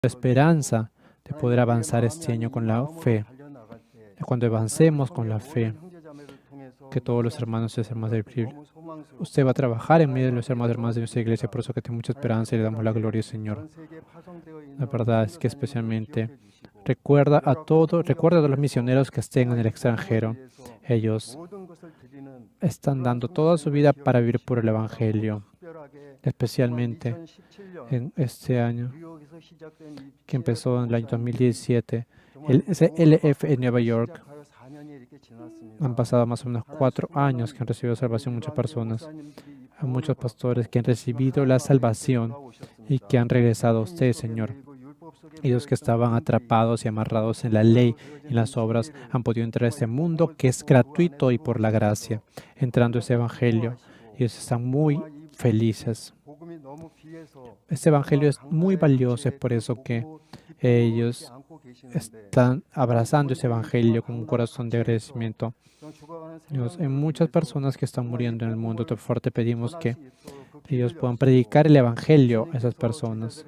Esperanza de poder avanzar este año con la fe. Cuando avancemos con la fe, que todos los hermanos y las hermanas del Biblia, usted va a trabajar en medio de los hermanos y hermanas de nuestra iglesia, por eso que tengo mucha esperanza y le damos la gloria al Señor. La verdad es que especialmente recuerda a todos, recuerda a los misioneros que estén en el extranjero. Ellos están dando toda su vida para vivir por el Evangelio, especialmente en este año que empezó en el año 2017, el CLF en Nueva York. Han pasado más o menos 4 años que han recibido salvación muchas personas, a muchos pastores que han recibido la salvación y que han regresado a usted, Señor. Y los que estaban atrapados y amarrados en la ley y en las obras han podido entrar a este mundo que es gratuito y por la gracia, entrando a ese evangelio. Ellos están muy felices. Este evangelio es muy valioso, es por eso que ellos están abrazando ese evangelio con un corazón de agradecimiento. Dios, hay muchas personas que están muriendo en el mundo. Por favor, te pedimos que ellos puedan predicar el evangelio a esas personas.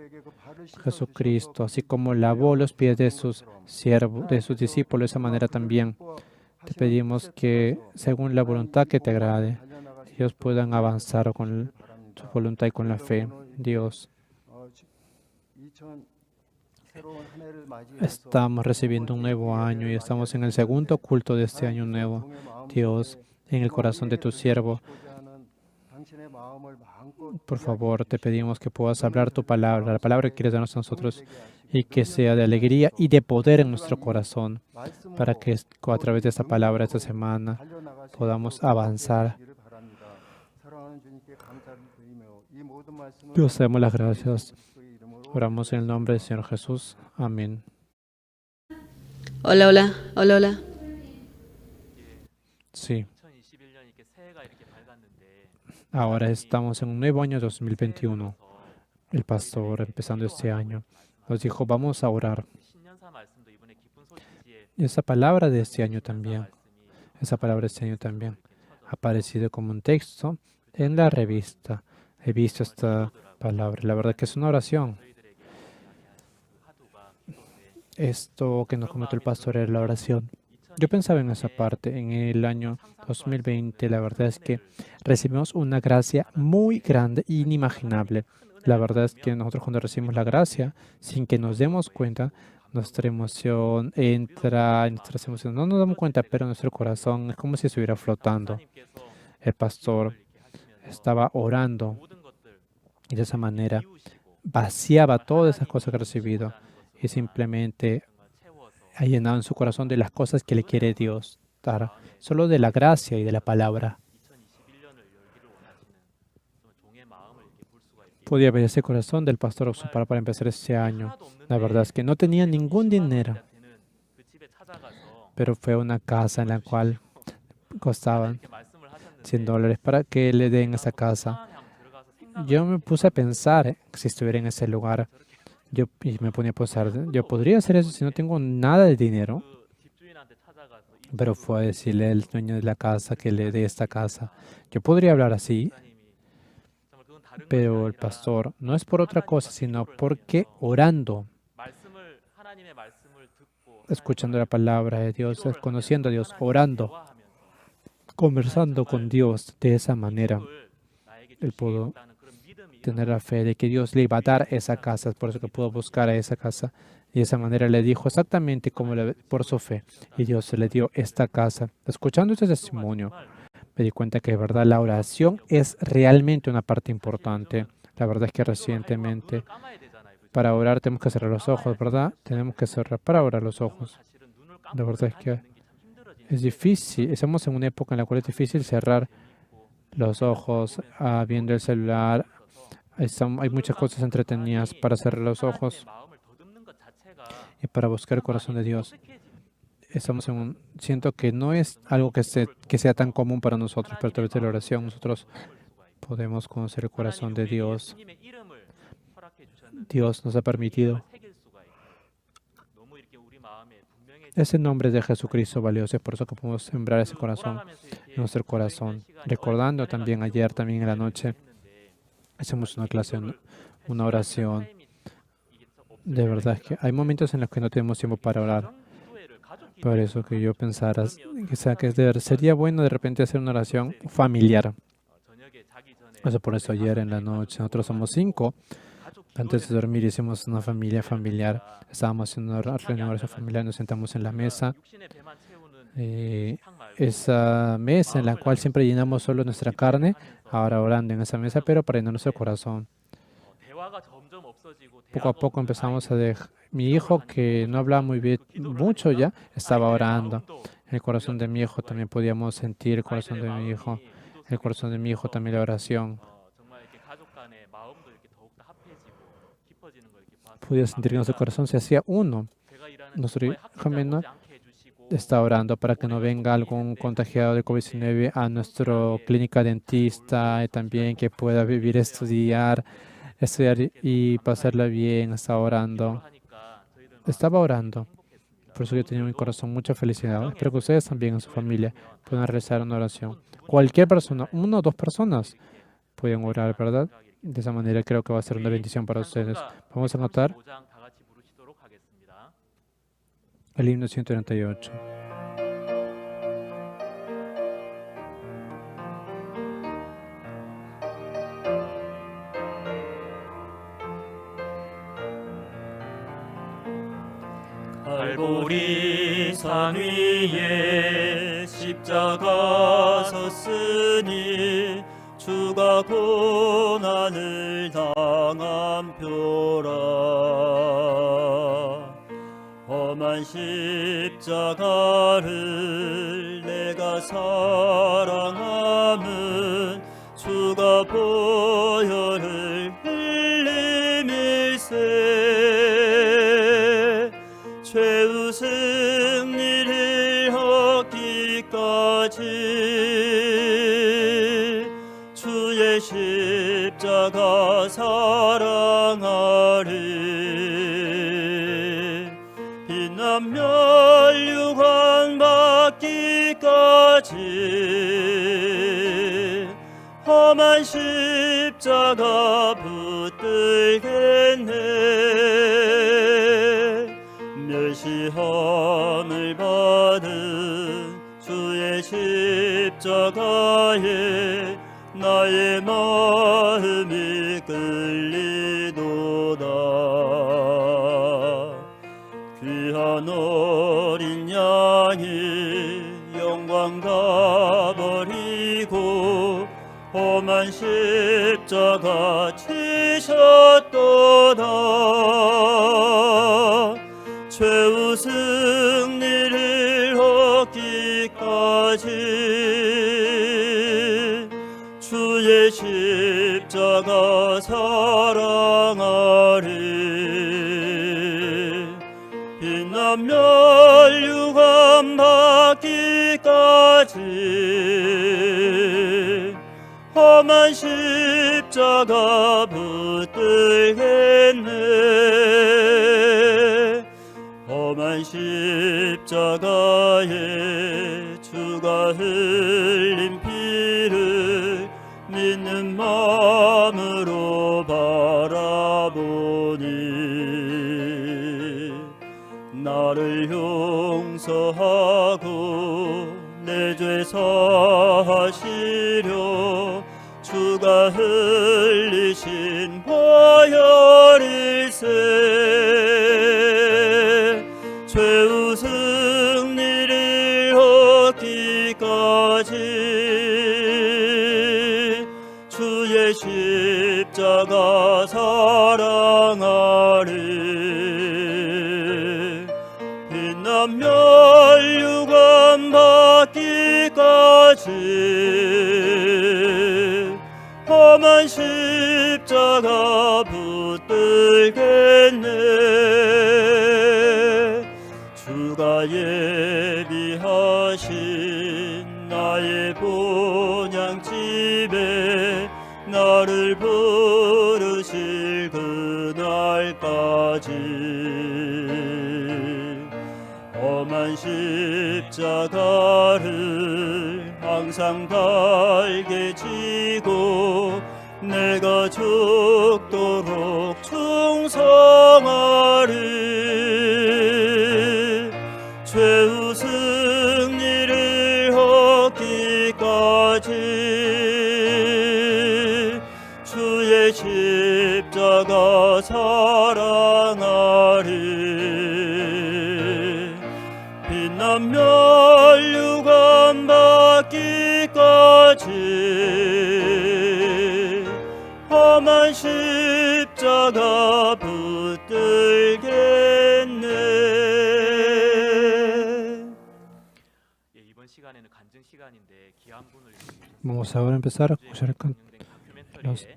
Jesucristo, así como lavó los pies de sus siervos, de sus discípulos, de esa manera también te pedimos que, según la voluntad que te agrade, ellos puedan avanzar con su voluntad y con la fe. Dios, estamos recibiendo un nuevo año y estamos en el segundo culto de este año nuevo. Dios, en el corazón de tu siervo, por favor, te pedimos que puedas hablar tu palabra, la palabra que quieres darnos a nosotros, y que sea de alegría y de poder en nuestro corazón, para que a través de esta palabra esta semana podamos avanzar. Dios, te damos las gracias. Oramos en el nombre del Señor Jesús. Amén. Hola, hola, hola, hola. Sí. Ahora estamos en un nuevo año 2021. El pastor, empezando este año, nos dijo, vamos a orar. Y esa palabra de este año también, esa palabra de este año también, ha aparecido como un texto en la revista. He visto esta palabra. La verdad que es una oración. Esto que nos comentó el pastor era la oración. Yo pensaba en esa parte, en el año 2020, la verdad es que recibimos una gracia muy grande e inimaginable. La verdad es que nosotros cuando recibimos la gracia, sin que nos demos cuenta, nuestra emoción entra, nuestras emociones, no nos damos cuenta, pero nuestro corazón es como si estuviera flotando. El pastor estaba orando y de esa manera vaciaba todas esas cosas que ha recibido y simplemente ha llenado en su corazón de las cosas que le quiere Dios dar, solo de la gracia y de la palabra. Podía ver ese corazón del pastor Oxupara para empezar este año. La verdad es que no tenía ningún dinero, pero fue una casa en la cual costaban $100 para que le den esa casa. Yo me puse a pensar, si estuviera en ese lugar, yo y me ponía a pensar, yo podría hacer eso si no tengo nada de dinero. Pero fue a decirle al dueño de la casa que le dé esta casa. Yo podría hablar así, pero el pastor no es por otra cosa, sino porque orando, escuchando la palabra de Dios, conociendo a Dios, orando, conversando con Dios de esa manera, él pudo tener la fe de que Dios le iba a dar esa casa, por eso que pudo buscar a esa casa. Y de esa manera le dijo exactamente como le, por su fe, y Dios le dio esta casa. Escuchando este testimonio, me di cuenta que de verdad la oración es realmente una parte importante. La verdad es que recientemente, para orar tenemos que cerrar los ojos, ¿verdad? Tenemos que cerrar para orar los ojos. La verdad es que es difícil, estamos en una época en la cual es difícil cerrar los ojos viendo el celular. Hay muchas cosas entretenidas para cerrar los ojos y para buscar el corazón de Dios. Estamos en un, siento que no es algo que sea tan común para nosotros, pero a través de la oración nosotros podemos conocer el corazón de Dios. Dios nos ha permitido ese nombre de Jesucristo valioso, es por eso que podemos sembrar ese corazón en nuestro corazón. Recordando también ayer, también en la noche, hacemos una clase, una oración. De verdad es que hay momentos en los que no tenemos tiempo para orar. Por eso que yo pensara, que sería bueno de repente hacer una oración familiar. Eso por eso ayer en la noche, nosotros somos 5. Antes de dormir hicimos una familia familiar. Estábamos haciendo una reunión de oración familiar, nos sentamos en la mesa. Esa mesa en la cual siempre llenamos solo nuestra carne, ahora orando en esa mesa, pero para llenar nuestro corazón. Poco a poco empezamos a dejar. Mi hijo, que no hablaba muy bien, mucho ya, estaba orando. En el corazón de mi hijo también podíamos sentir el corazón de mi hijo. El corazón de mi hijo también la oración. Podía sentir que nuestro corazón se hacía uno. Nuestro hijo menor está orando para que no venga algún contagiado de COVID-19 a nuestra clínica dentista, y también que pueda vivir, estudiar y pasarla bien. Está orando. Estaba orando. Por eso yo tenía en mi corazón mucha felicidad. Espero que ustedes también en su familia puedan realizar una oración. Cualquier persona, 1 o 2 personas pueden orar, ¿verdad? De esa manera creo que va a ser una bendición para ustedes. Vamos a anotar el himno 138. 갈보리 산 위에 십자가 섰으니 주가 고난을 당한 표라. 험한 십자가를 내가 사랑함은 주가 보혈을 흘림일세. 최후 승리를 얻기까지 주의 십자가 사랑하리. 빛난 면류관 받기까지 험한 십자가 붙들겠네. 멸시함을 받은 주의 십자가에 나의 마음이 끌리도다. 귀한 어린 양이 영광 다 버리고 험한 십자가 치셨도다. 최후 승리를 얻기까지 주의 십자가 사랑하리. 빛난 면류관 받기까지 험한 십자가 붙들겠네. 험한 십자가에 주가 흘린 피를 믿는 마음으로 바라보니 나를 용서하고 내 죄 사하시려 주가 흘리신 보혈일세. 최후 승리를 얻기까지 주의 십자가 사랑하리. 빛난 면류관 받기까지 험한 십자가 붙들겠네. 주가 예비하신 나의 본향집에 나를 부르실 그날까지 험한 십자가를 항상 달게 지고 내가 죽도록 충성하리. 빛난 면류관 받기까지 험한 십자가 붙들겠네. Vamos ahora a empezar a escuchar los,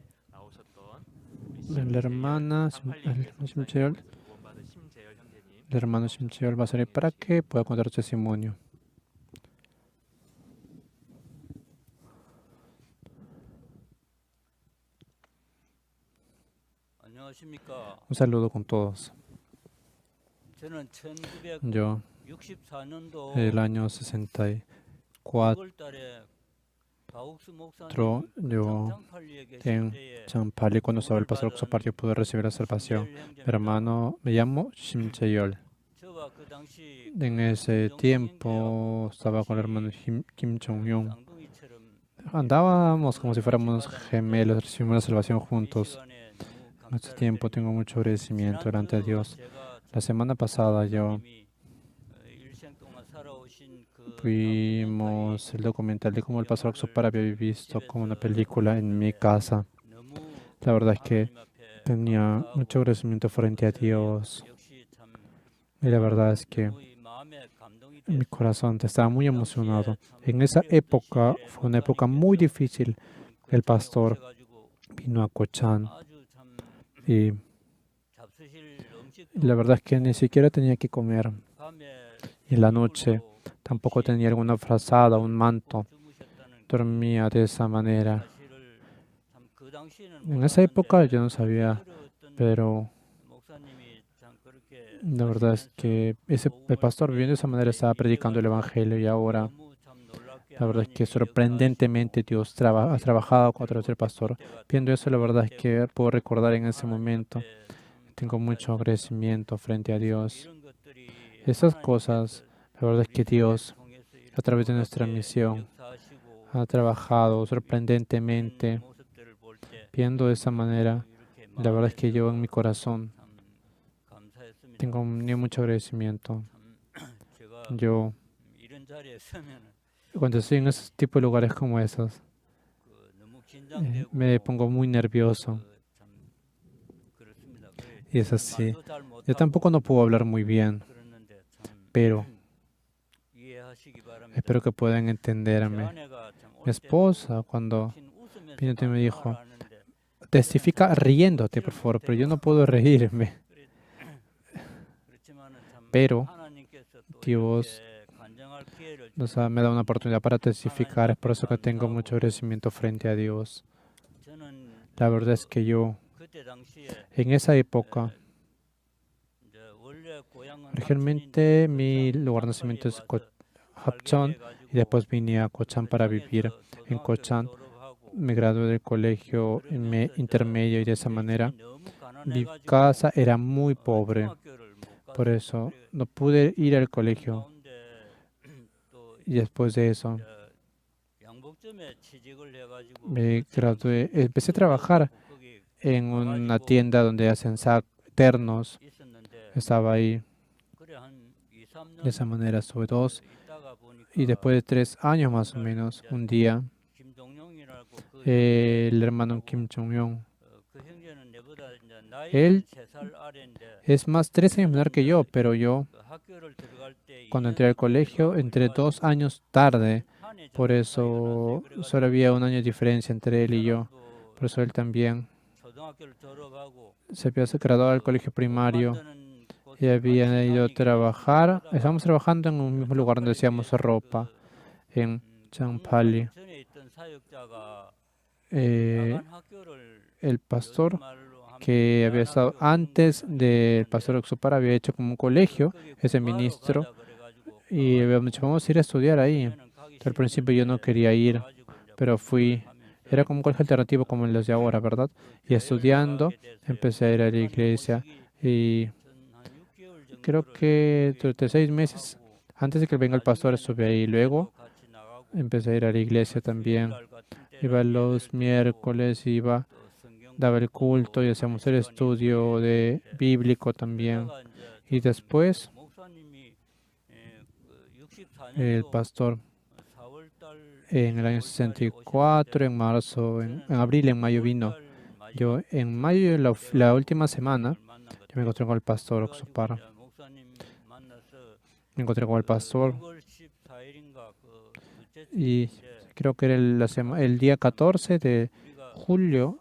la hermana Shim Cheol. El hermano Shim Cheol va a salir para que pueda contar su testimonio. Un saludo con todos. Yo, el año 64, yo en Champali, cuando estaba el pastor Oxopar, yo pude recibir la salvación. Mi hermano, me llamo Shim Cheol. En ese tiempo estaba con el hermano Kim Jong-un. Andábamos como si fuéramos gemelos, recibimos la salvación juntos. En este tiempo tengo mucho agradecimiento delante de Dios. La semana pasada yo vimos el documental de cómo el pastor Oxopar había visto como una película en mi casa. La verdad es que tenía mucho agradecimiento frente a Dios. Y la verdad es que mi corazón estaba muy emocionado. En esa época, fue una época muy difícil. El pastor vino a Cochán y la verdad es que ni siquiera tenía que comer. Y en la noche tampoco tenía alguna frazada, un manto. Dormía de esa manera. En esa época yo no sabía, pero la verdad es que el pastor viviendo de esa manera estaba predicando el evangelio, y ahora la verdad es que sorprendentemente Dios ha trabajado a través del pastor. Viendo eso, la verdad es que puedo recordar en ese momento. Tengo mucho agradecimiento frente a Dios. Esas cosas, la verdad es que Dios, a través de nuestra misión, ha trabajado sorprendentemente. Viendo de esa manera, la verdad es que yo en mi corazón tengo mucho agradecimiento. Yo, cuando estoy en ese tipo de lugares como esos, me pongo muy nervioso. Y es así. Yo tampoco no puedo hablar muy bien, pero espero que puedan entenderme. Mi esposa, cuando vino, me dijo, testifica riéndote, por favor, pero yo no puedo reírme. Pero Dios me da una oportunidad para testificar. Es por eso que tengo mucho agradecimiento frente a Dios. La verdad es que yo, en esa época, originalmente mi lugar de nacimiento es Hapcheon, y después vine a Cochán para vivir. En Cochán me gradué del colegio intermedio, y de esa manera mi casa era muy pobre. Por eso no pude ir al colegio. Y después de eso me gradué, empecé a trabajar en una tienda donde hacen ternos. Estaba ahí. De esa manera estuve 2. Y después de 3 años más o menos, un día, el hermano Kim Jong-un, él es más 3 años menor que yo, pero yo, cuando entré al colegio, entré 2 años tarde. Por eso solo había un año de diferencia entre él y yo. Por eso él también se había graduado del colegio primario y había ido a trabajar. Estábamos trabajando en un mismo lugar donde hacíamos ropa, en Champali. El pastor que había estado antes del pastor Oxopar había hecho como un colegio, ese ministro, y habíamos dicho, vamos a ir a estudiar ahí. Entonces, al principio yo no quería ir, pero fui. Era como un colegio alternativo como los de ahora, ¿verdad? Y estudiando, empecé a ir a la iglesia y creo que durante 6 meses, antes de que venga el pastor, estuve ahí. Luego empecé a ir a la iglesia también. Iba los miércoles, iba daba el culto y hacíamos el estudio de bíblico también. Y después, el pastor en el año 64, en marzo, en abril, en mayo vino. Yo en mayo, la última semana, yo me encontré con el pastor Oxupar. Me encontré con el pastor y creo que era el día 14 de junio,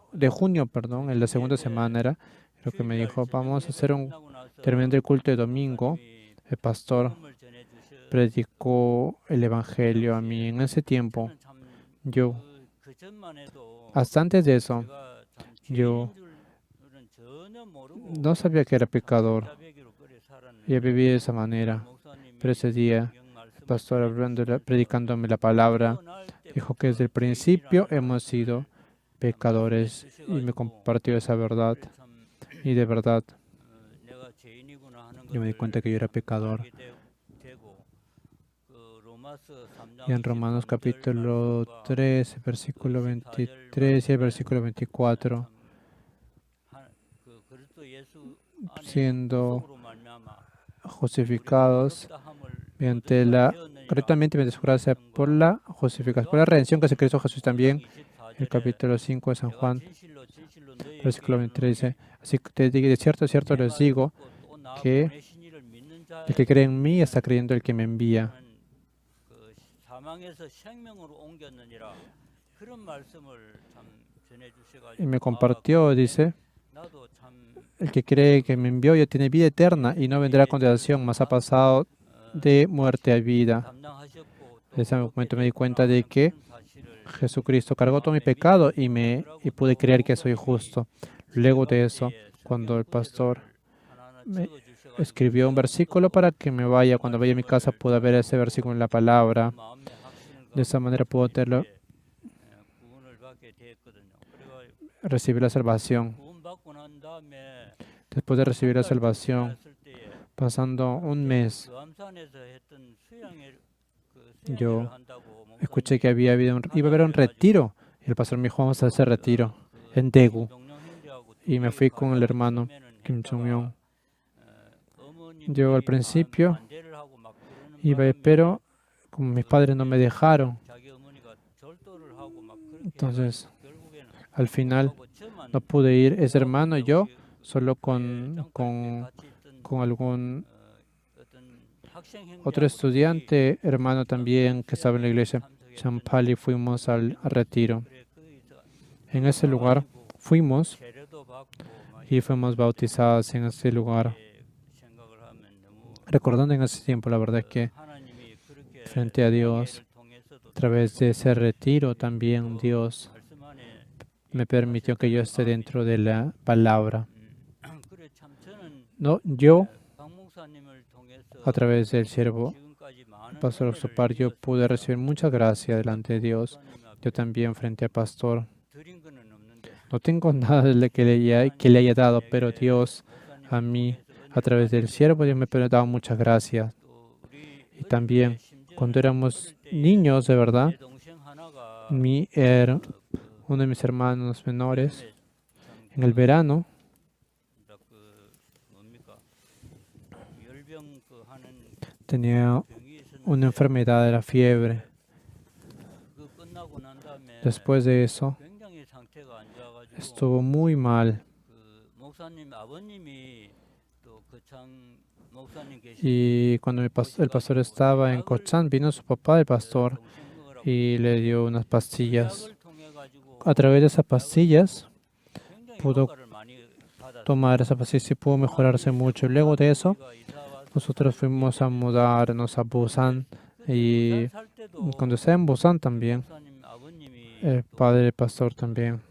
perdón, en la segunda semana era, creo que me dijo, vamos a hacer terminando el culto de domingo, el pastor predicó el evangelio a mí. En ese tiempo, yo, hasta antes de eso, yo no sabía que era pecador. Yo vivía de esa manera. Pero ese día, el pastor predicándome la palabra, dijo que desde el principio hemos sido pecadores y me compartió esa verdad. Y de verdad, yo me di cuenta que yo era pecador. Y en Romanos capítulo 3, versículo 23 y el versículo 24, siendo justificados mediante correctamente mediante su gracia por la justificación, por la redención que es Cristo Jesús también. El capítulo 5 de San Juan, versículo 23 dice, así que te digo, de cierto les digo, que el que cree en mí está creyendo el que me envía. Y me compartió, dice, el que cree que me envió ya tiene vida eterna y no vendrá condenación, mas ha pasado de muerte a vida. En ese momento me di cuenta de que Jesucristo cargó todo mi pecado y pude creer que soy justo. Luego de eso, cuando el pastor me escribió un versículo para que me vaya, cuando vaya a mi casa pueda ver ese versículo en la palabra. De esa manera puedo tenerlo, recibir la salvación. Después de recibir la salvación, pasando un mes, yo escuché que iba a haber un retiro. Y el pastor me dijo, vamos a hacer retiro en Daegu. Y me fui con el hermano Kim Jong-un. Yo al principio iba, pero como mis padres no me dejaron, entonces al final no pude ir. Ese hermano y yo, solo con algún otro estudiante, hermano también que estaba en la iglesia, Champali, fuimos al retiro. En ese lugar fuimos y fuimos bautizados en ese lugar. Recordando en ese tiempo, la verdad es que frente a Dios, a través de ese retiro también Dios me permitió que yo esté dentro de la palabra. No, yo, a través del siervo Pastor Oxupar, yo pude recibir mucha gracia delante de Dios. Yo también frente al pastor. No tengo nada de que le haya dado, pero Dios a mí, a través del siervo, Dios me ha dado muchas gracias. Y también, cuando éramos niños, de verdad, uno de mis hermanos menores, en el verano, tenía una enfermedad de la fiebre. Después de eso, estuvo muy mal. Y cuando el pastor estaba en Kochang, vino su papá, el pastor, y le dio unas pastillas. A través de esas pastillas, pudo tomar esas pastillas y pudo mejorarse mucho. Luego de eso, nosotros fuimos a mudarnos a Busan. Y cuando estaba en Busan también, el padre del pastor también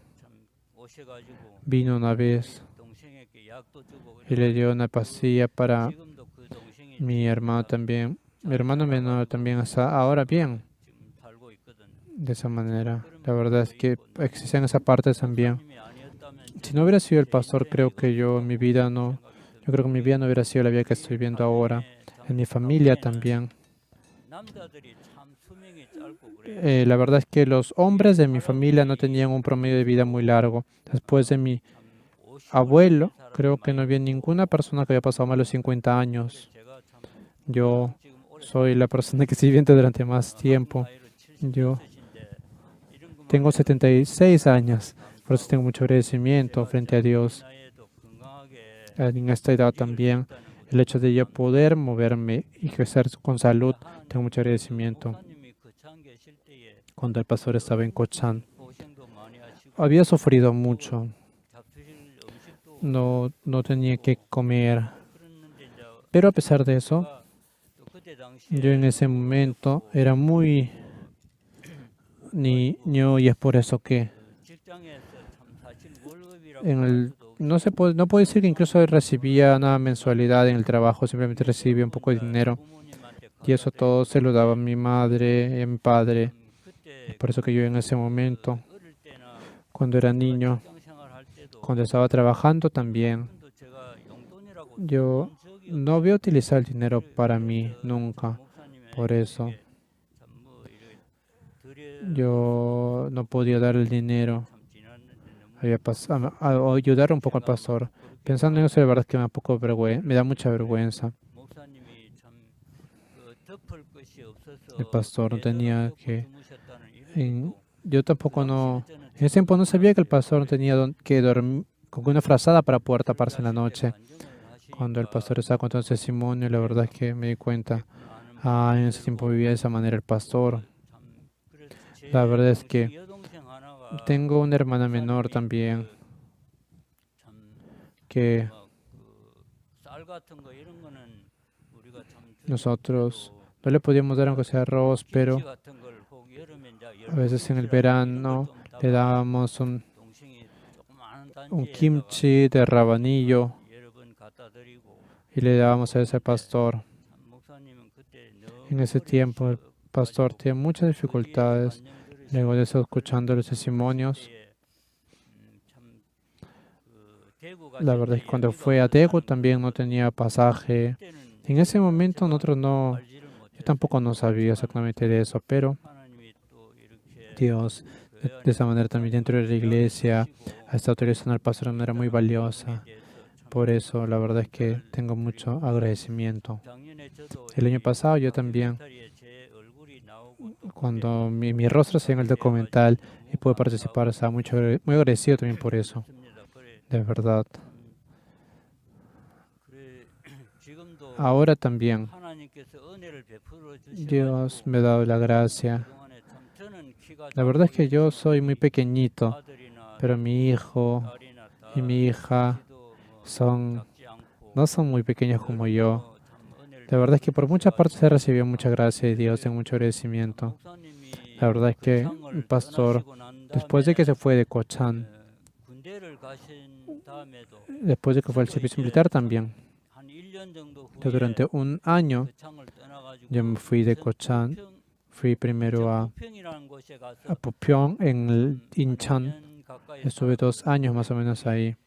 vino una vez y le dio una pastilla para mi hermano también. Mi hermano menor también está ahora bien. De esa manera, la verdad es que existen esas partes también. Si no hubiera sido el pastor, creo que yo mi vida no, yo creo que mi vida no hubiera sido la vida que estoy viendo ahora. En mi familia también. La verdad es que los hombres de mi familia no tenían un promedio de vida muy largo. Después de mi abuelo, creo que no había ninguna persona que había pasado más de los 50 años. Yo soy la persona que se viviente durante más tiempo. Yo tengo 76 años, por eso tengo mucho agradecimiento frente a Dios. En esta edad también, el hecho de yo poder moverme y crecer con salud, tengo mucho agradecimiento. Cuando el pastor estaba en Cochán, había sufrido mucho. No tenía que comer. Pero a pesar de eso, yo en ese momento era muy niño y es por eso que no puedo decir que incluso recibía una mensualidad en el trabajo, simplemente recibía un poco de dinero. Y eso todo se lo daba a mi madre y a mi padre. Es por eso que yo en ese momento, cuando era niño, cuando estaba trabajando también, yo no había utilizado el dinero para mí nunca. Por eso yo no podía dar el dinero. Había pasado a ayudar un poco al pastor. Pensando en eso, la verdad es que me da, poco me da mucha vergüenza. El pastor no tenía que... yo tampoco no... En ese tiempo no sabía que el pastor no tenía que dormir con una frazada para poder taparse en la noche. Cuando el pastor estaba contando ese testimonio, la verdad es que me di cuenta. En ese tiempo vivía de esa manera el pastor. La verdad es que tengo una hermana menor también que nosotros no le podíamos dar aunque sea arroz, pero a veces en el verano le dábamos un kimchi de rabanillo y le dábamos a ese pastor. En ese tiempo el pastor tenía muchas dificultades. Luego de eso, escuchando los testimonios, la verdad es que cuando fue a Daegu también no tenía pasaje. En ese momento nosotros no, yo tampoco no sabía exactamente de eso, pero Dios, de esa manera también dentro de la iglesia, ha estado utilizando al pastor de manera muy valiosa. Por eso, la verdad es que tengo mucho agradecimiento. El año pasado yo también, cuando mi rostro se vio en el documental y pude participar, estaba muy agradecido también por eso. De verdad. Ahora también, Dios me ha dado la gracia. La verdad es que yo soy muy pequeñito, pero mi hijo y mi hija no son muy pequeños como yo. La verdad es que por muchas partes he recibido mucha gracia de Dios, tengo mucho agradecimiento. La verdad es que el pastor, después de que se fue de Cochán, después de que fue al servicio militar también, yo durante un año, yo me fui de Cochán, fui primero a Pupyeong, en el Incheon. Estuve 2 años más o menos ahí.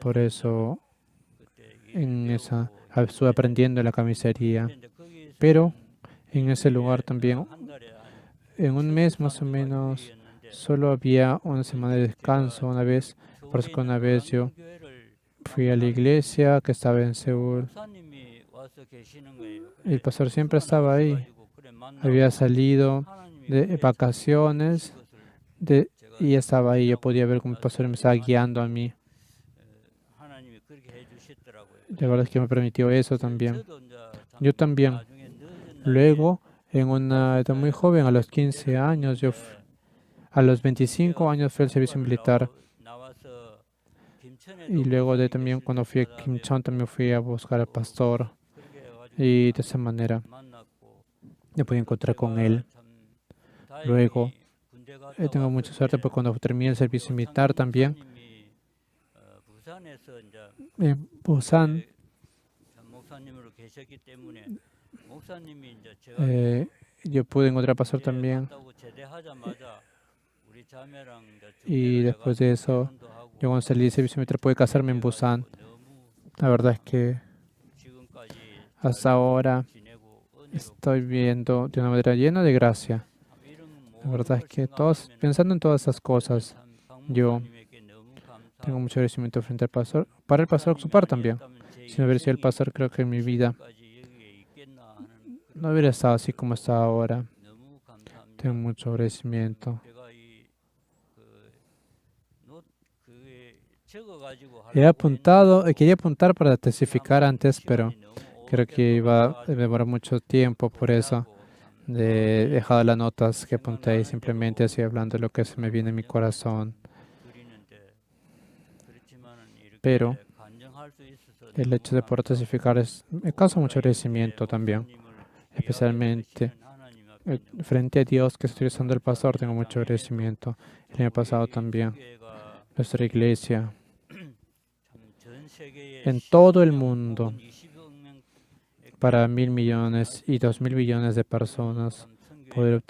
Por eso, estuve aprendiendo en la camisería. Pero en ese lugar también, en un mes más o menos, solo había una semana de descanso una vez. Por eso que una vez yo fui a la iglesia que estaba en Seúl. El pastor siempre estaba ahí. Había salido de vacaciones y estaba ahí. Yo podía ver cómo el pastor me estaba guiando a mí. La verdad es que me permitió eso también. Yo también. Luego, en una edad muy joven, a los 15 años, a los 25 años fui al servicio militar. Y luego de también cuando fui a Kimcheon, también fui a buscar al pastor. Y de esa manera me pude encontrar con él. Luego, tengo mucha suerte porque cuando terminé el servicio militar también, en Busan, yo pude encontrar al pastor también. Y después de eso, yo cuando salí del servicio militar pude casarme en Busan. La verdad es que hasta ahora Estoy viendo de una manera llena de gracia. La verdad es que todos, pensando en todas esas cosas, yo tengo mucho agradecimiento frente al pastor, para el pastor Oxupar también. Si no hubiera sido el pastor, creo que en mi vida no hubiera estado así como está ahora. Tengo mucho agradecimiento. He apuntado, quería apuntar para testificar antes, pero creo que iba a demorar mucho tiempo, por eso he dejado las notas que apunté y simplemente así hablando de lo que se me viene en mi corazón. Pero el hecho de poder testificar me causa mucho agradecimiento también, especialmente frente a Dios que estoy usando el pastor, tengo mucho agradecimiento. El año pasado también, nuestra iglesia, en todo el mundo, para 1.000 millones y 2.000 billones de personas, poder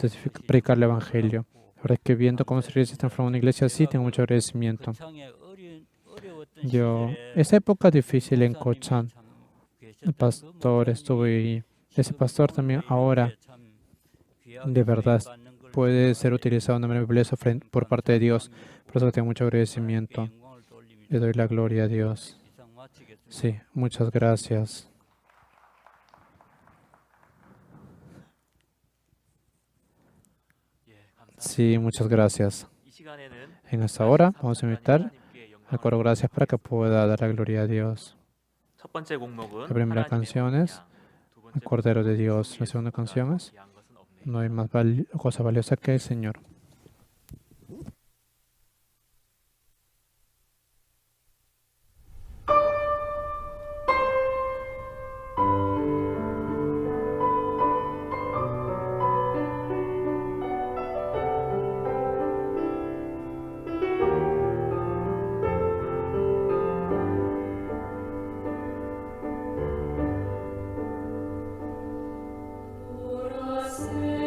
predicar el Evangelio. La verdad es que viendo cómo se transformó una iglesia así, tengo mucho agradecimiento. Yo, esa época difícil en Cochan, el pastor estuvo ahí. Ese pastor también ahora, de verdad, puede ser utilizado de una manera valiosa por parte de Dios. Por eso tengo mucho agradecimiento. Le doy la gloria a Dios. Sí, muchas gracias. Sí, muchas gracias. En esta hora vamos a invitar al coro Gracias para que pueda dar la gloria a Dios. La primera canción es El Cordero de Dios. La segunda canción es No hay más cosa valiosa que el Señor. Ora se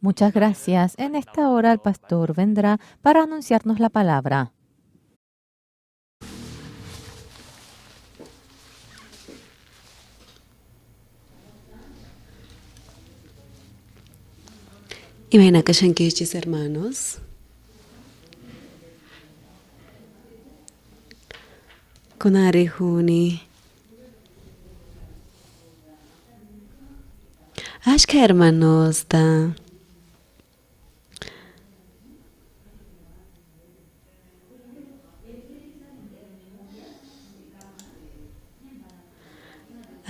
Muchas gracias. En esta hora el pastor vendrá para anunciarnos la palabra. Imayna kashankichis, hermanos. Kunari huni. Ashka hermanos ta.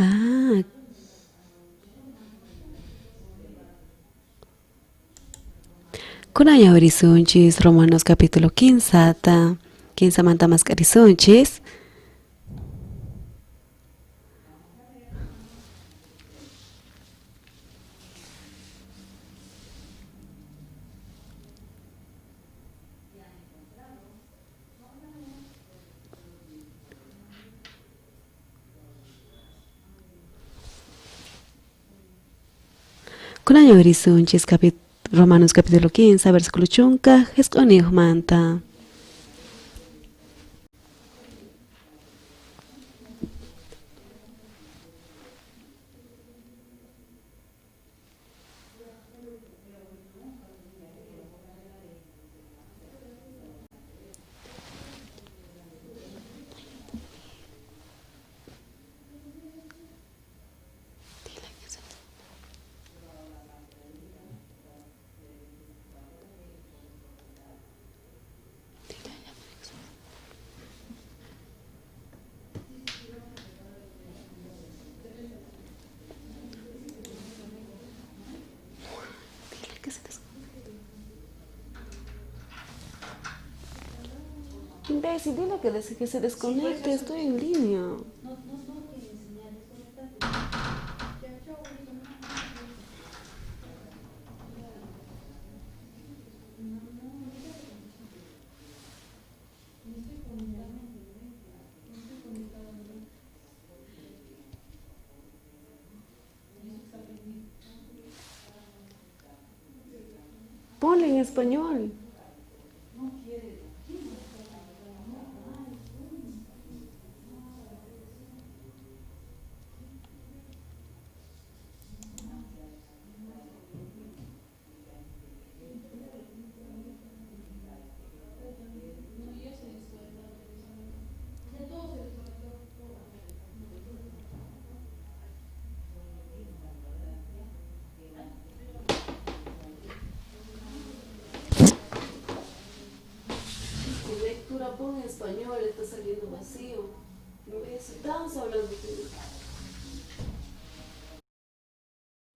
Ah. Kunan ñawirisunchis Romanos capítulo 15 ta. 15 manta mask'arisunchis. Kunan ñawirisunchis Romanos capítulo 15, versículo chunka, manta. Imbécil, dile que se desconecte, estoy en línea. Ponle en español. Pon en español, está saliendo vacío. Estamos hablando.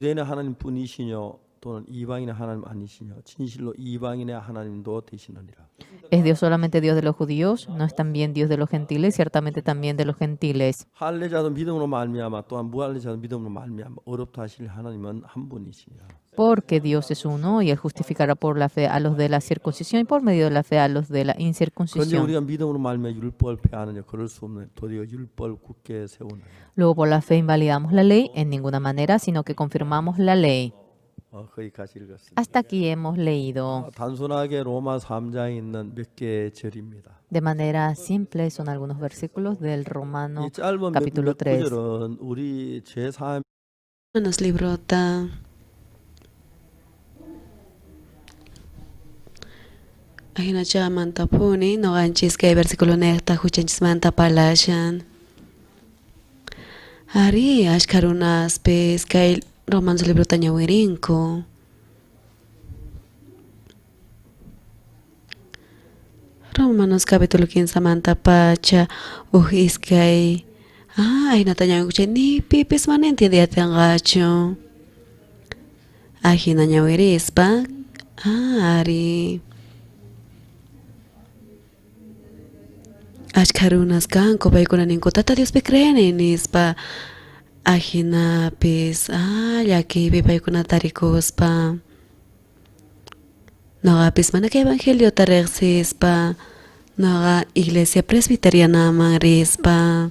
유대인의 하나님뿐이시뇨 또는 이방인의 하나님 아니시뇨 진실로 이방인의 하나님도 되시느니라. ¿Es Dios solamente Dios de los judíos? ¿No es también Dios de los gentiles? Ciertamente también de los gentiles. 할례자도 믿음으로 말미암아 또한 무할례자도 믿음으로 말미암아 어렵다 하실 하나님은 한 분이시니라. Porque Dios es uno y Él justificará por la fe a los de la circuncisión y por medio de la fe a los de la 그런데 incircuncisión. 우리가 믿음으로 말미암아 율법을 폐하느냐 그럴 수 없는 도리어 율법을 굳게 세우느냐. Luego por la fe invalidamos la ley en ninguna manera, sino que confirmamos la ley. 거기까지 읽었습니다. Hasta aquí hemos leído. 단순하게 로마 3장에 있는 몇 개의 절입니다. De manera simple son algunos versículos del Romano 이 짧은 몇, capítulo 몇 3. 구절은 우리 제3 Romanos librota. Ajinacha mantapuni, noqanchis kay versículo nejta huchanchismanta parlashan. Ari, ashkha runaspis kay Romanos librota ñawirinku. Romanos capítulo 15 manta pacha uj iskay. Ah, ajinata ñawinkuchay ni pipis mana entiendiyatinqachu. Ajina ñawirispa. Ah, ari. Ashkha runas kanku paykuna ninku Tata Diospi creeni nispa. Ajinapis, ah, llakiypi paykuna tarikuspa. Noqapis mana kay evangeliota riqsispa. Noqa iglesia presbiterianaman rispa.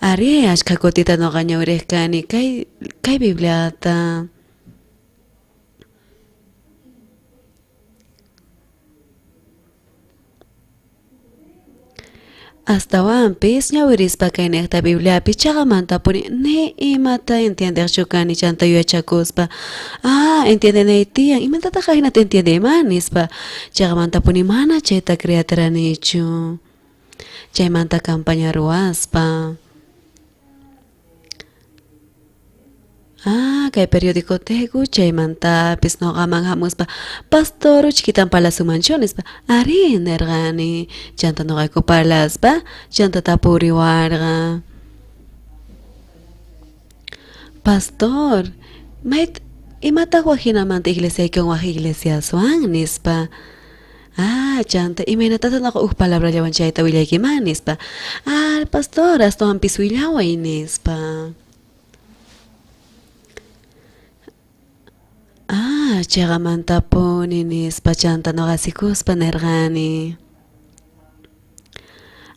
Ari, ashkha kutita noqa ñawiriq kani kay Bibliata. Astawanpis ñawirispa kaynejta Bibliapi chaqamantapuni ni imata entiendejchu kani chanta yuyachakuspa, ah, entiendenay tiyan, imatataq ajinata entiendeyman nispa, chaqamantapuni mana chayta creatiranichu. Chaymanta campaña ruwaspa. Ah, kay periódico teku chaymantapis noqaman hamuspa, pastor uchkitan parlasunmanchu nispa, arí nerqani, chanta noqayku parlaspa, chanta tapuriwarqa. Pastor, mayt imataq wajinamanta iglesiaykiwan waj iglesiaswan nispa. Ah, chanta imaynatataq noqa uj palabrallawan chayta willaykiman nispa. Ah, pastor, astawanpis willaway nispa. Ah, cheqamantapuni nispa chanta noqa asikuspa nerqani.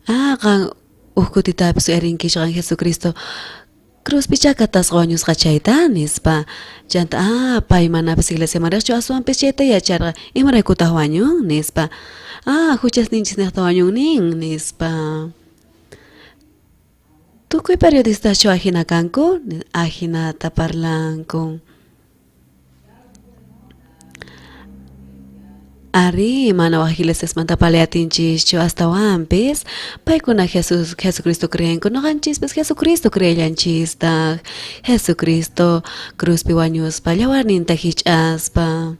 Ah, qan uj kutitapis uyarinkichu qan Jesucristo cruzpi chakatasqa wañusqa chayta nispa. Chanta, ah, pay manapis iglesiaman riqchu aswanpis chayta yacharqa, imaraykutaq wañun nispa. Ah, juchasninchis nejta wañun nin nispa. Tukuy periodistaschu ajina kanku? Ajinata parlanku. Arí, mana waj iglesiasmanta paleatinchischu, astawanpis paykuna Jesús, Jesucristo creenku, noqanchispis Jesucristo creellanchistaq. Jesucristo cruzpi wañuspa, llawarninta hich'aspa,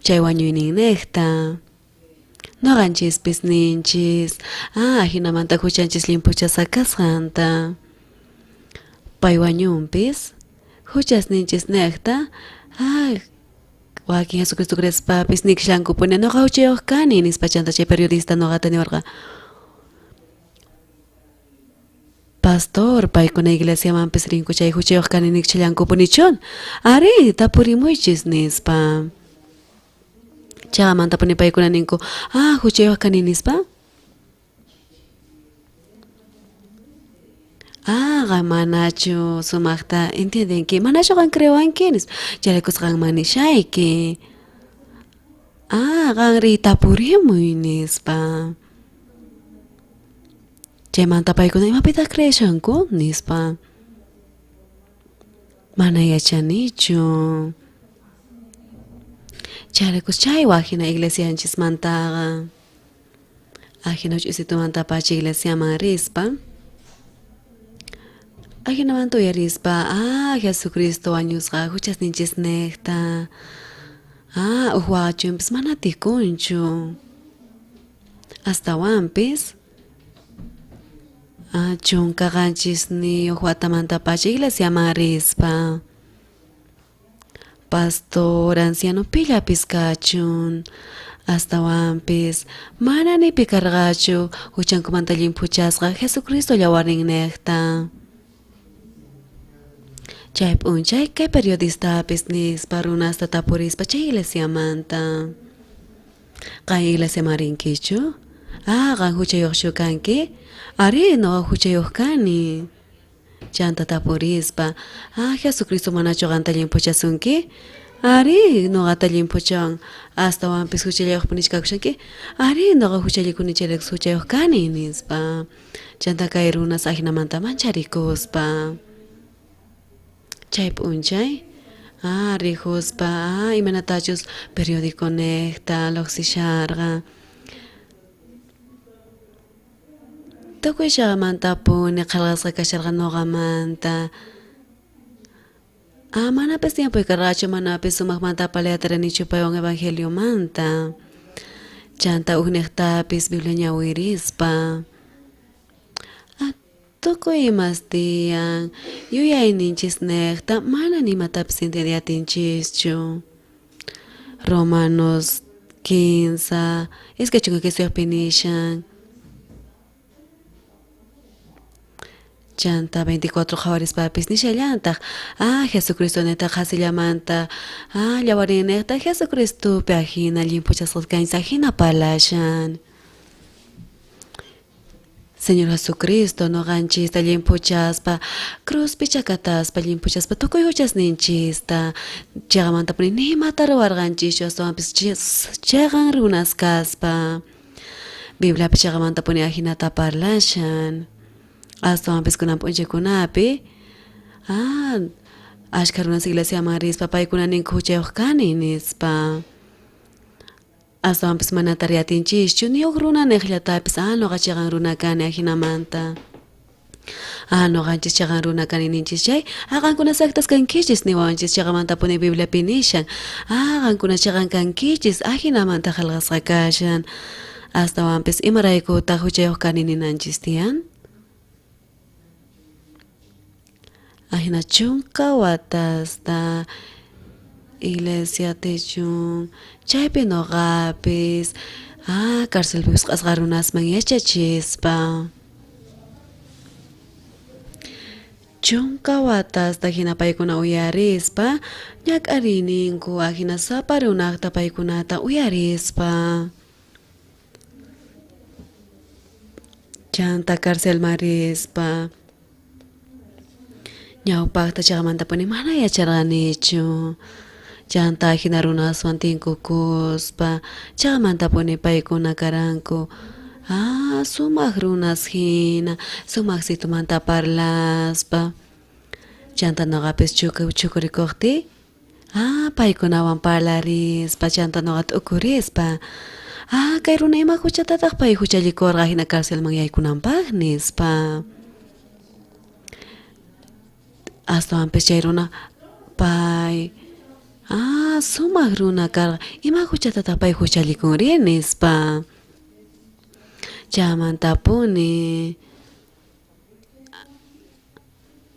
chay wañuyninnejta. Noqanchispis ninchis, ah, ajinamanta juchanchis llimphuchasqa kasqanta. Pay wañunpis, juchasninchis nejta, ah, wakin Jesucristo creespapis nikshankupuni, noqa juchayoj kani, nispa chanta chay periodista noqata niwarqa. Pastor, paykuna iglesiamanpis rinku chay juchayoj kani nikshallankupunichun. Arí, tapurimuychis, nispa. Chayamantapuni paykuna ninku, ah, juchayoj kani nispa. Ah, qan manachu sumajta entiendenki, manachu qan creewanki nispa, chayraykus qanman nishayki. Ah, qanri tapurimuy nispa. Chaymanta paykuna imapitaq creeshanku nispa. Mana yachanichu. Chayraykus chay wajina iglesianchismantaqa. Ajina ch'isitumantapacha iglesiaman rispa. Ajinamanta uyarispa, ah, Jesucristo wañusqa juchasninchisnejta. Ah, uj waqachunpis mana tikunchu. Astawanpis 17 watamantapacha iglesiaman rispa. Pastor, anciano pillapis kachun. Astawanpis mana ni pi karqachu juchankumanta llimphuchasqa Jesucristo llawarninnejta. Chay p'unchay kay periodistapis nispa runasta tapurispa chay iglesiamanta. Qan iglesiaman rinkichu? Ah, qan juchayojchu kanki? Arí, noqa juchayoj kani. Chanta tapurispa, ah, Jesucristo manachu qanta llimphuchasunki? Arí, noqata llimphuchawan. Astawanpis juchallayojpunichu kakushanki? Arí, noqa juchallikuni chayraykus juchayoj kani, nispa. Chanta kay runas ajinamanta mancharikuspa. Chay p'unchay, ah, rijuspa, ah, imaynatachus periódico nejta llojsisharqa. Tukuy llaqamantapuni qhelqasqa kasharqa noqamanta. Ah, manapis tiempoy karqachu, manapis sumajmanta paleataranichu paywan evangeliomanta. Chanta ujnejtapis Biblia ñawirispa. Ah, tukuy imas tiyan, yuyayninchisnejta mana ni imatapis entiendeatinchischu. Romanos 15, 23 nishan. Chanta 24 qhawarispapis nishallantaq, ah, Jesucristo neta qhasillamanta, ah, llawarinejta Jesucristopi ajina llimphuchasqa kanchis ajina parlashan. Señor Jesucristo noqanchista llimphuchaspa, cruzpi chakataspa llimphuchaspa tukuy juchasninchista, cheqamantapuni ni imata ruwarqanchischu, astawanpis cheqan runas kaspa. Bibliapi chaqamantapuni ajinata parlashan. Astawanpis kunan p'unchaykunapi ashkha runas iglesiaman rispa paykuna ninku huchayuq kani nispa. Astawanpis mana tariatinchischu ni huk runa niqllatapis nuqa chiqan runa kani ajinamanta. Nuqanchis chiqan runa kani ninchis chay qankuna sactas kankichis niwanchis chiqamantapuni Bibliapi nishan. Qankuna chiqan kankichis ajinamanta qillqasqa kashan. Astawanpis imaraykutaq huchayuq kani ninanchis tiyan? Ajina chunka watasta iglesia tichun chaypi nuqapis carcelpi wisq'asqa runasman yachachispa. Chunka watasta hina paykuna uyarispa ñak'arininku ajina sapa runaqta paykunata uyarispa. Chanta carcelman rispa ñawpaqta chaqamantapuni mana yacharqanichu. Chanta ajina runaswan tinkukuspa chaqamantapuni paykuna karanku sumaq runas hina sumaqsitumanta parlaspa. Chanta nuqapis chukurikuqtiy paykunawan parlarispa chanta nuqa t'ukurispa kay runa ima huchatataq pay huchallikurqa hina carcelman yaykunanpaq nispa. Astawanpis chay runa pay sumaq runa karqa ima huchatataq pay huchallikunri nispa. Chaymantapuni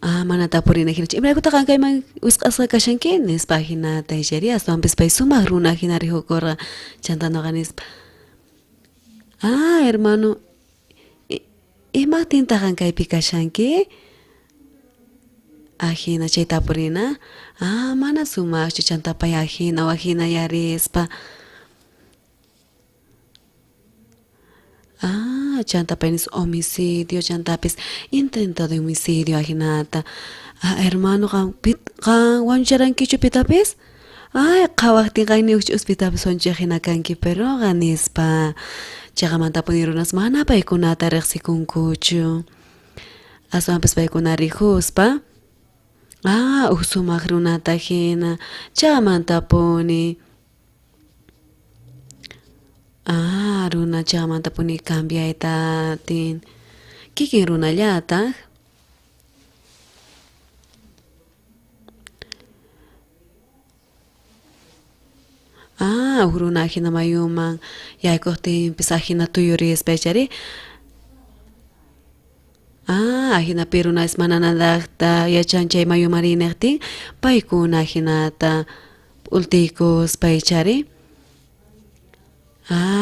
mana tapurina hinachu imaraykutaq qan kayman wisq'asqa kashanki nispa hinata ichari astawanpis pay sumaq runa hina rihukurqa chanta nuqa nispa hermano imaqtintaq qan kaypi kashanki ajina chay tapurina mana sumaqchu chanta pay ajina wajina yarispa chanta pay nispa homicidio chantapis intento de homicidio ajinata hermano qan qan wañucharankichu pitapis qhawaqtin qan ni huk ch'uspitapis wañuchej hina kanki peroqa nispa chaqamantapuni runas mana paykunata riqsikunkuchu aswanpis paykuna rijuspa huk sumaq runata hina chaymantapuni runa chaymantapuni cambiayta atin kikin runallataq huk runa ajina mayuman yaykuqtinpis ajina tuyurispa ichari ajinapi runas mana nadaqta yachan chay mayuman rinaqtin paykuna ajinata p'ultiykuspa ichari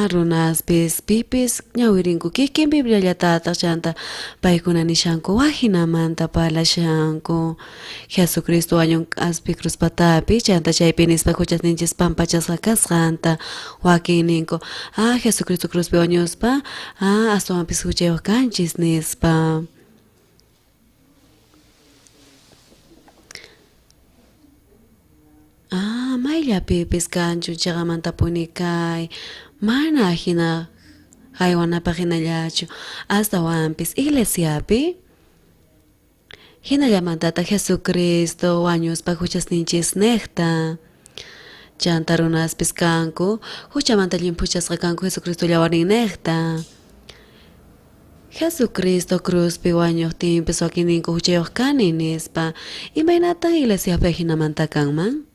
runaspis pipis ñawirinku kikin Bibliallatataq chanta paykuna nishanku wajinamanta parlashanku Jesucristo wañun k'aspi cruz patapi chanta chaypi nispa huchasninchis pampachasqa kasqanta wakin ninku Jesucristo cruzpi wañuspa astawanpis huchayuq kanchis nispa. Mayllapipis kanchu chaqamantapuni kay mana hina haywanapaq hinallachu astawanpis iglesiapi hinallamantataq Jesucristo wañuspa huchasninchis niqta chanta runaspis kanku huchamanta llimphuchasqa kanku Jesucristo llawarnin niqta Jesucristo cruzpi wañuqtinpis wakinninku huchayuq kani nispa imaynataq iglesiapi ajinamanta kanman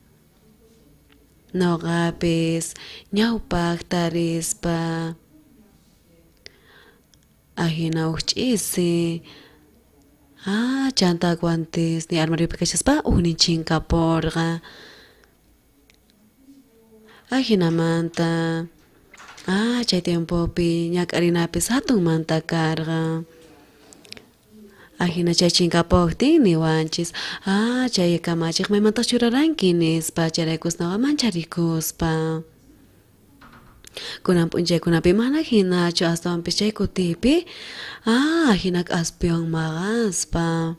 Nuqapis ñawpaqta rispa ajina huk ch'isi chanta guantes ni armariopi kashaspa huknin chinkapurqa ajinamanta chay tiempopi ñak'arinapis hatunmanta karqa ajina chay chinkapuqtin niwanchis chay kamachiq maymantaq churaranki nispa chayraykus nuqa mancharikuspa kunan p'unchaykunapi mana hinachu astawanpis chay kutipi ajina k'aspiwan maqaspa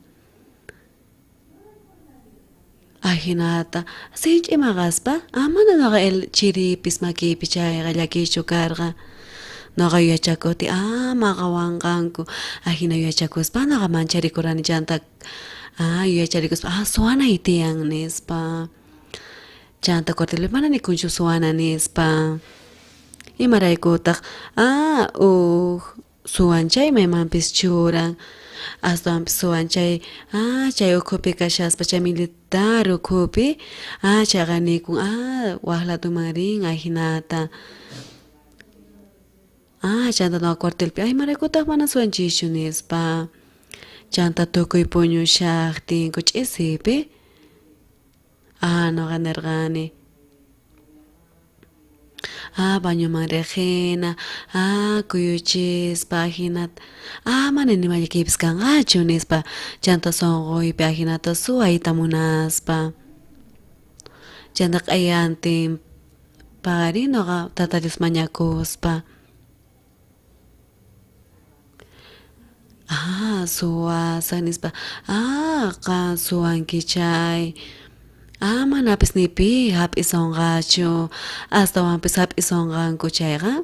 ajinata sinch'i maqaspa mana nuqa el chiripis makiypi chayqa llakiychu karqa. Noqa yuyachakojtiy, ah, maqawanqanku. Ajina yuyachakuspa noqa mancharikurani chanta, ah, yuyacharikuspa, ah, suwanay tiyan nispa. Chanta cuartelpi mana nikunchu suwana nispa. Imaraykutaj, ah, uj suwan chay maymanpis churan. Astawanpis suwan chay, ah, chay ukhupi kashaspa chay militar ukhupi, ah, chayqa nikun, ah, waj ladoman rin ajinata. Ah, chanta noqa cuartelpi, ay, imaraykutaj mana suwanchischu nispa. Chanta tukuy puñushajtinku ch'isipi, ah, noqa nerqani, ah, bañoman riqina, ah, kuyuchispa ajinata, ah, mana nima llakiypis kanqachu nispa, chanta sonqoypi ajinata suwayta munaspa. Chanta q'ayantin paqarin noqa Tata Dios mañakuspa. Ah, suwasaj nispa, ah, qan suwanki chay. Ah, manapis ni pi jap'isonqachu, astawanpis jap'isonqanku chayqa.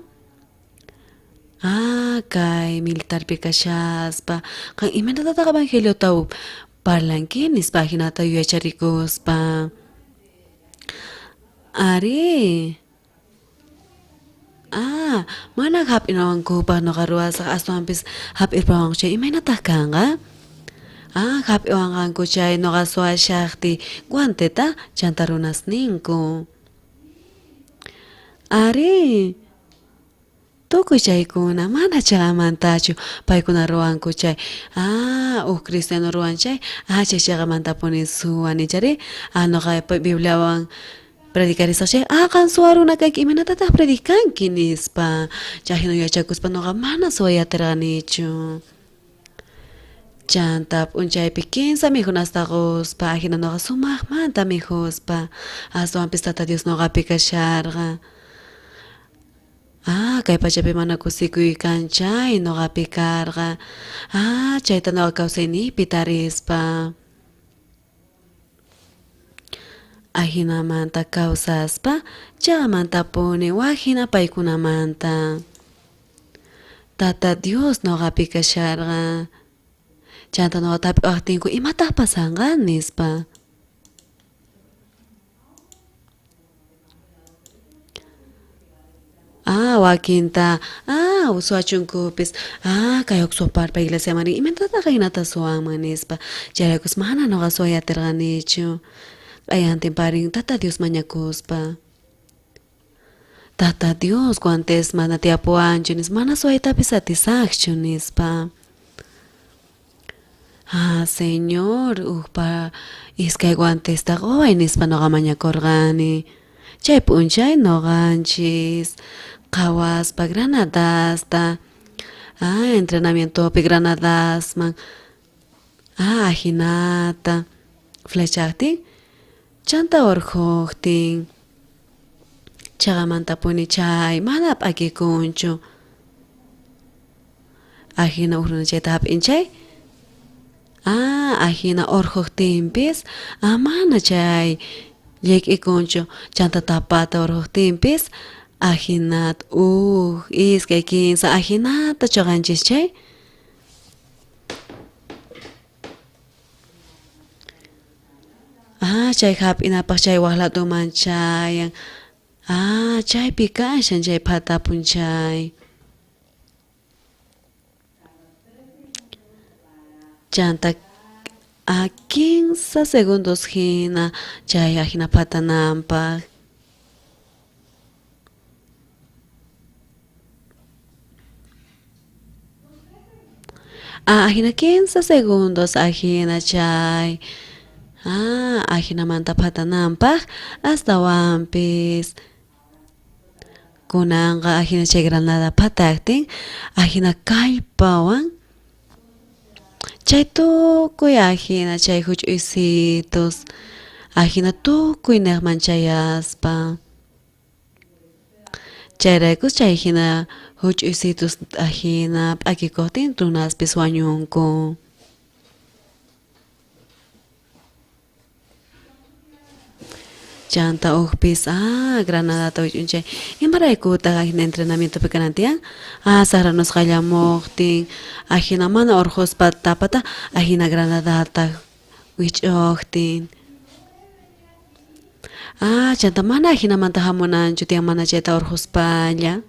Ah, kay militarpi kashaspa, qan imaynatataq evangeliota parlanki nispa ajinata yuyacharikuspa. Ari. Ah, mana jap'inawankupaj noqa ruwasaj, astawanpis jap'irpawanku chay, imaynataj kanqa? Ah, jap'iwanqanku chay noqa suwashajtiy guanteta chanta runasninku. Ari, tukuy chaykuna mana cheqamantachu paykuna ruwanku chay. Ah, uj cristiano ruwan chay, ah, chay cheqamantapuni suwan ichari. Ah, noqa Bibliawan predicarisaj chay, ah, qan suwa runa kanki, imaynatataj predicanki nispa. Chay jina yachakuspa noqa mana suway atirqanichu. Chanta p'unchaypi kinsa mikhunasta qospa, ajina noqa sumajmanta mikhuspa, astawanpis Tata Dios noqapi kasharqa. Ah, kay pachapi mana kusikuy kan chay noqapi karqa. Ah, chayta noqa kawsayniypi tarispa. Ajinamanta kawsaspa, chaqamantapuni waj jina paykunamanta. Tata Dios noqapi kasharqa. Chanta noqa tap'iwajtinku, imataj pasanqa nispa. Ah, wakinta, ah, suwachunkupis, ah, kay huk suwaparpa iglesiaman rin, imaynatataq ajinata suwanman nispa. Chayraykus mana noqa suway atirqanichu. Q'ayantin parin Tata Dios mañakuspa. Tata Dios guantes mana tiyapuwanchu nispa, mana suwaytapis atisajchu nispa. Ah, Señor, ujpa iskay guantesta qoway nispa noqa mañakorqani. Chay p'unchay noqanchis qhawaspa granadasta, ah, entrenamientopi granadasman, ah, ajinata flechajtin, chanta orqhojtin, chaqamantapuni chay mana p'akikunchu. Ajina uj runa chayta jap'in chay, ah, ajina orqhojtinpis, ah, mana chay llik'ikunchu, chanta tapata orqhojtinpis, ajinata uj, iskay, kinsa, ajinata choqanchis chay. Ah, chay jap'inapaj chay waj ladoman chayan. Ah, chaypi kashan chay phatapun chay. Chanta a 15 segundos jina chay ajina phatananpaj. Ah, ajina 15 segundos ajina chay. Ah, ajinamanta phatananpaj astawanpis kunanqa ajina chay granada phatajtin, ajina kallpawan chay tukuy ajina chay juch'uysitos, ajina tukuy nejman chayaspa. Chayraykus chay jina juch'uysitos ajina p'akikojtin runaspis wañunku. Chanta ujpis ah granadata wich'un chay. Imaraykutaq ajina entrenamientopi kanan tiyan? Ah, saqra nusqallamojtin ajina mana urqhuspa tapata ajina granadata wich'ojtin. Ah, chanta mana ajinamanta jamunanchu tiyan mana chayta urqhuspalla.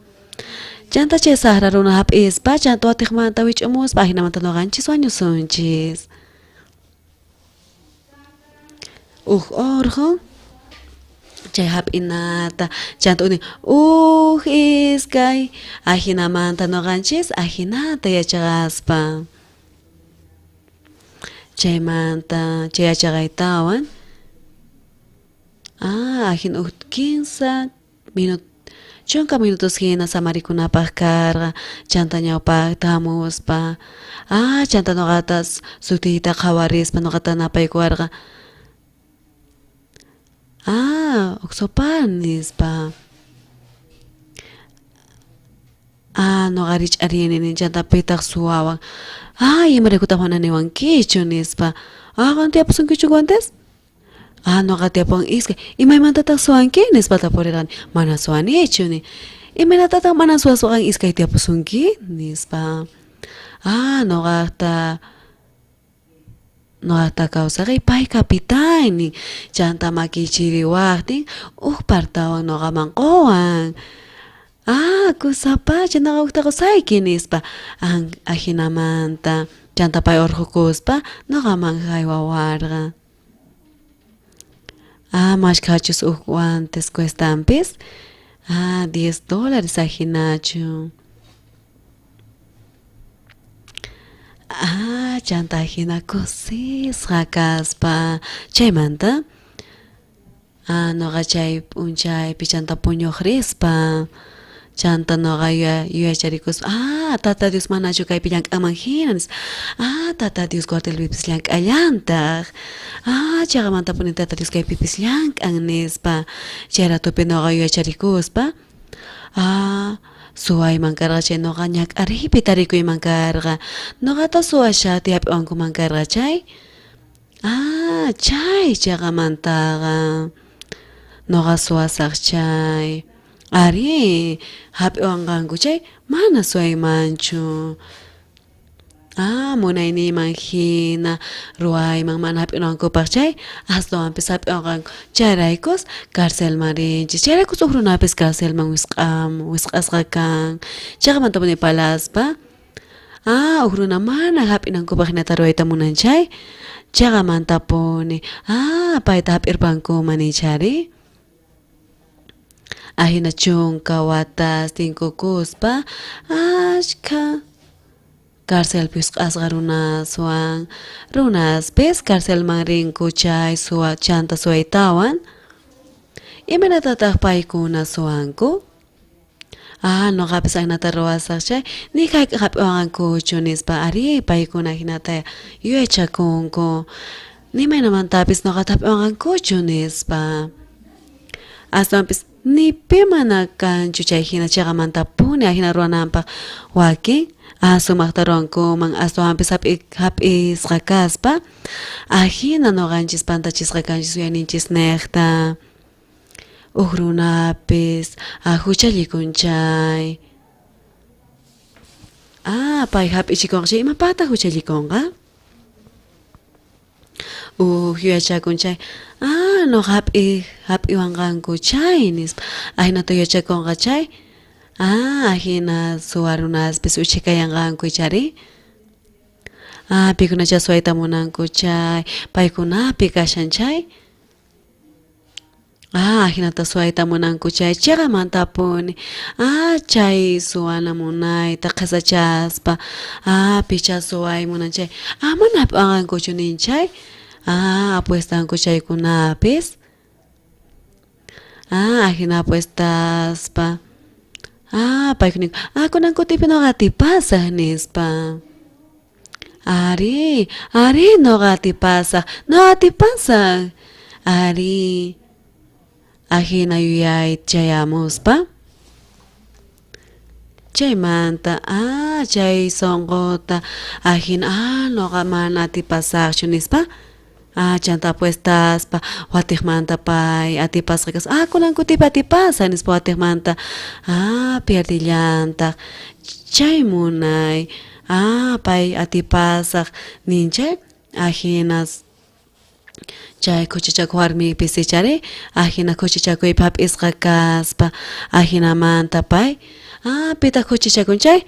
Chanta chay saqra runa hap'ispa chanta watiqmanta wich'umuspa ajinamanta nuqanchis wañusunchis. Uj orqo chay hap'inata chanta unin uj iskay ajinamanta nuqanchis ajinata yachaqaspa. Chaymanta chay yachaqaytawan ah ajina uj kinsa minut chunka minutos hina samarikunapaj karqa chanta ñawpajta hamuspa ah chanta nuqata sutiyta qhawarispa nuqata napaykuwarqa ah uksopar nispa. Ah nuqa rich'arini nin chanta pitaq suwawan ah imaraykutaq mana niwankichu nispa. Ah qan tiyapusunkichu guantes? Ah nuqa tiyapuwan iskay. Imaymantataq suwanki? Nispa tapurirqani. Mana suwanichu ni. Imaynatataq mana suwaswaqan iskay tiyapusunki? Nispa. Ah nuqaqta nuqaqta kawsaqay pay capitán nin. Chanta makiy chiriwaqtin uj partawan nuqaman quwan. Ah kusapacha nuqa ujta qusayki nispa. Ajinamanta chanta pay urqhukuspa nuqaman haywawarqa. Ah mashkhachus uj guantes cuestanpis? Ah 10 dólares ajinachu. Ah chanta ajina kusisqa kaspa chaymanta ah nuqa chay p'unchaypi chanta puñuq rispa chanta nuqa yuyacharikuspa ah tata Dios manachu kaypi llank'anman hina nispa ah tata Dios cuartelpipis llank'allantaq ah chaqamantapuni tata Dios kaypipis llank'an nispa chay ratopi nuqa yuyacharikuspa ah suwayman karqa chay nuqa ñak'ariypi tarikuyman karqa nuqata suwashaqtiy hap'iwankuman karqa chay ah chay chaqamantaqa nuqa suwasaq chay arí hap'iwanqanku chay mana suwaymanchu. Ah munayniyman hina ruwayman mana hap'inankupaq chay astawanpis hap'iwanqanku chayraykus carcelman rinchis chayraykus uj runapis carcelman wisq'am wisq'asqa kan chaqamantapuni palaspa ah uj runa mana hap'inankupaq hinata ruwayta munan chay chaqamantapuni ah payta hap'irpankuman ichari. Ajina chunka watas tinkukuspa ashkha carcelpi wisq'asqa runaswan runaspis carcelman rinku chay suwa chanta suwaytawan imaynatataq paykuna suwanku? Ah nuqapis ajinata ruwasaq chay ni jayk'aq hap'iwanqankuchu nispa arí paykuna ajinata yuyachakunku ni imaynamantapis nuqata hap'iwanqankuchu nispa. Astawanpis ni pi mana kanchu chay hina chaqamantapuni ajina ruwananpaq wakin ah sumaqta ruwankuman astawanpis hap'isqa kaspa ajina nuqanchis pantachisqa kanchis yuyayninchis niqta uj runapis ah huchallikun chay ah pay hap'ichikunqa chay imapaqtaq huchallikunqa? Uj yuyachakun chay ah nuqa hap'i hap'iwanqanku chay nispa ajinata yuyachakunqa chay ah ajina suwa runaspis uchhikayanqanku ichari ah pikunachá suwayta munanku chay paykunapi kashan chay Ah, ajinata suwayta munanku chay cheqamantapuni. Ah, chay suwana munayta qhesachaspa. Ah, pichá suway munan chay. Ah, mana hap'anqankuchu nin chay. Ah, apuestanku chaykunapis. Ah, ajina apuestaspa. Ah, paykuna ninku, ah, kunan kutipi noqa atipasaj nispa. Arí, arí, noqa atipasaj, noqa atipasaj. Arí, ajina yuyay chayamuspa. Chaymanta, ah, chay sonqota, ajina, ah, noqa mana atipasajchu nispa. Ah, chanta apuestaspa watiqmanta pay atipasqa kaspa, ah, kunan kutipi atipasa nispa watiqmanta, ah, pierdillantaq. Chay munay, ah, pay atipasaq nin chay, ajinas chay khuchichakuq warmipis ichari, ajina khuchichakuypi hap'isqa kaspa, ajinamanta pay, ah, pitaq khuchichakun chay,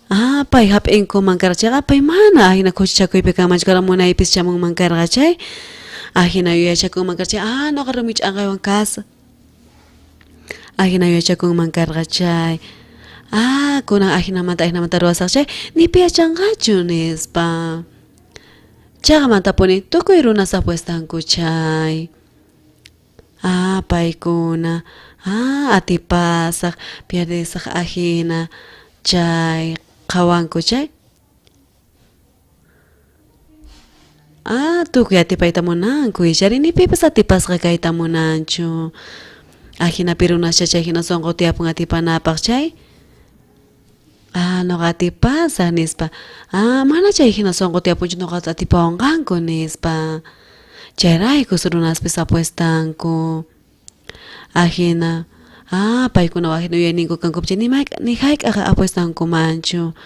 ah, pay hap'inkuman karqa chayqa, pay mana ajina khuchichakuypi kanmanchu karqa, munaypis chamunman karqa chay, ajina yuyachakunman karqa chay, ah, noqa rumi ch'anqaywan kasaq, ajina yuyachakunman karqa chay, ah, kunan ajinamanta ajinamanta ruwasaq chay, ni pi yachanqachu nispa. Chaqamantapuni tukuy runas apuestanku chay. Ah, paykuna, ah, atipasaq, pierdesaq ajina chay qhawanku chay. Ah, tukuy atipayta munanku, ichari ni pipas atipasqa kayta munanchu. Ajinapi runascha chay hina sonqo tiyapun atipanapaq chay. Ah, noqa atipasaq nispa. Ah, mana chay hina sonqo tiyapunchu noqata atipawanqanku nispa. Chayraykus runaspis apuestanku. Ajina, ah, paykuna wajina yuyayninku kanku chay ni mayk'a ni hayk'aq apuestankumanchu.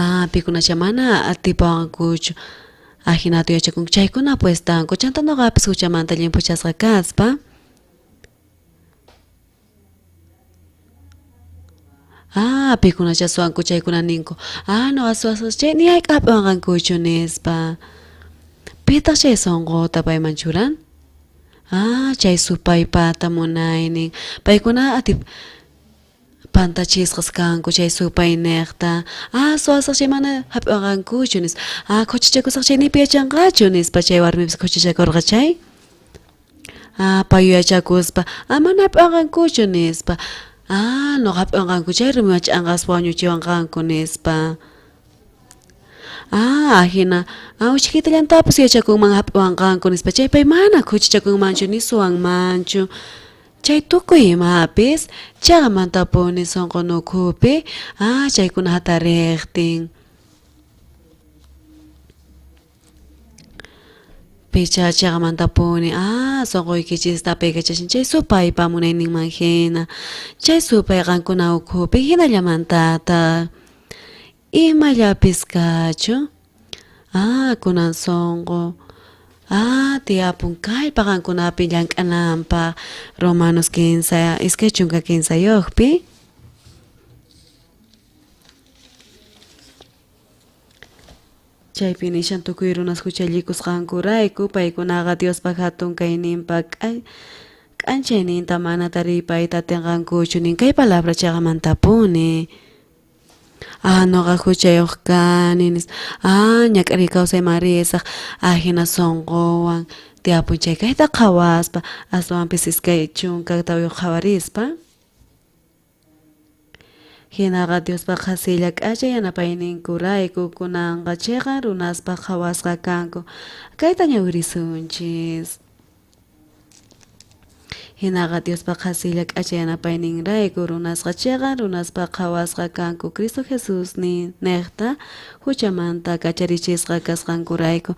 Ah, pikunacha mana atipawankuchu. Ajinata yuyachakunku chaykuna apuestanku. Chanta noqapis huchamanta llimphuchasqa kaspa. Ah, pikunachá suwanku chaykuna ninku. Ah, noqa suwasqas chay ni hayk'aqpi wanqankuchu nispa. Pitaq chay sonqota payman churan? Ah, chay supaypata munaynin. Paykuna atip pantachisqas kanku chay supay niqta. Ah, suwasaq chay mana hap'iwanqankuchu nispa. Ah, khuchichakusaq chay ni pi yachanqachu nispa chay warmipis khuchichakurqa chay. Ah, pay yuyachakuspa, ah, mana hap'iwanqankuchu nispa. Ah, noqa hap'iwanqanku chay rumiwan ch'anqaspa wañuchiwanqanku nispa. Ah, ajina, ah, uchkitallantapis yuyachakunman hap'iwanqanku nispa. Chay pay mana khuchichakunmanchu ni suwanmanchu. Chay tukuy imapis chaqamantapuni sonqon ukhupi, ah, chaykuna hatariqtin. Picha cheqamantapuni, ah, sonqoykichista apaykachashan chay supaypa munayninman hina, chay supay qankuna ukhupi hinallamantataq imallapis kachu, ah, kunan sonqo, ah, tiyapun kallpa qankunapi llank'ananpaq, Romanos kinsa, 23. Chaypi nishan tukuy runas huchallikusqankurayku paykunaqa Diospa hatun kayninpa k'anchayninta mana taripayta atinqankuchu nin kay palabra cheqamantapuni. Ah, noqa huchayuq kani nispa. Ah, ñak'ariy kawsayman risaq ajina sonqowan tiyapun chay kayta qhawaspa aswanpis 24 qhawarispa. Jinaqa Diospa qhasilla k'acha yanapayninkurayku kunanqa cheqan runaspaj qhawasqa kanku. Kayta ñawirisunchis. Jinaqa Diospa qhasilla k'acha yanapayninrayku runasqa cheqan runaspaj qhawasqa kanku Cristo Jesús nejta juchamanta kacharichisqa kasqankurayku.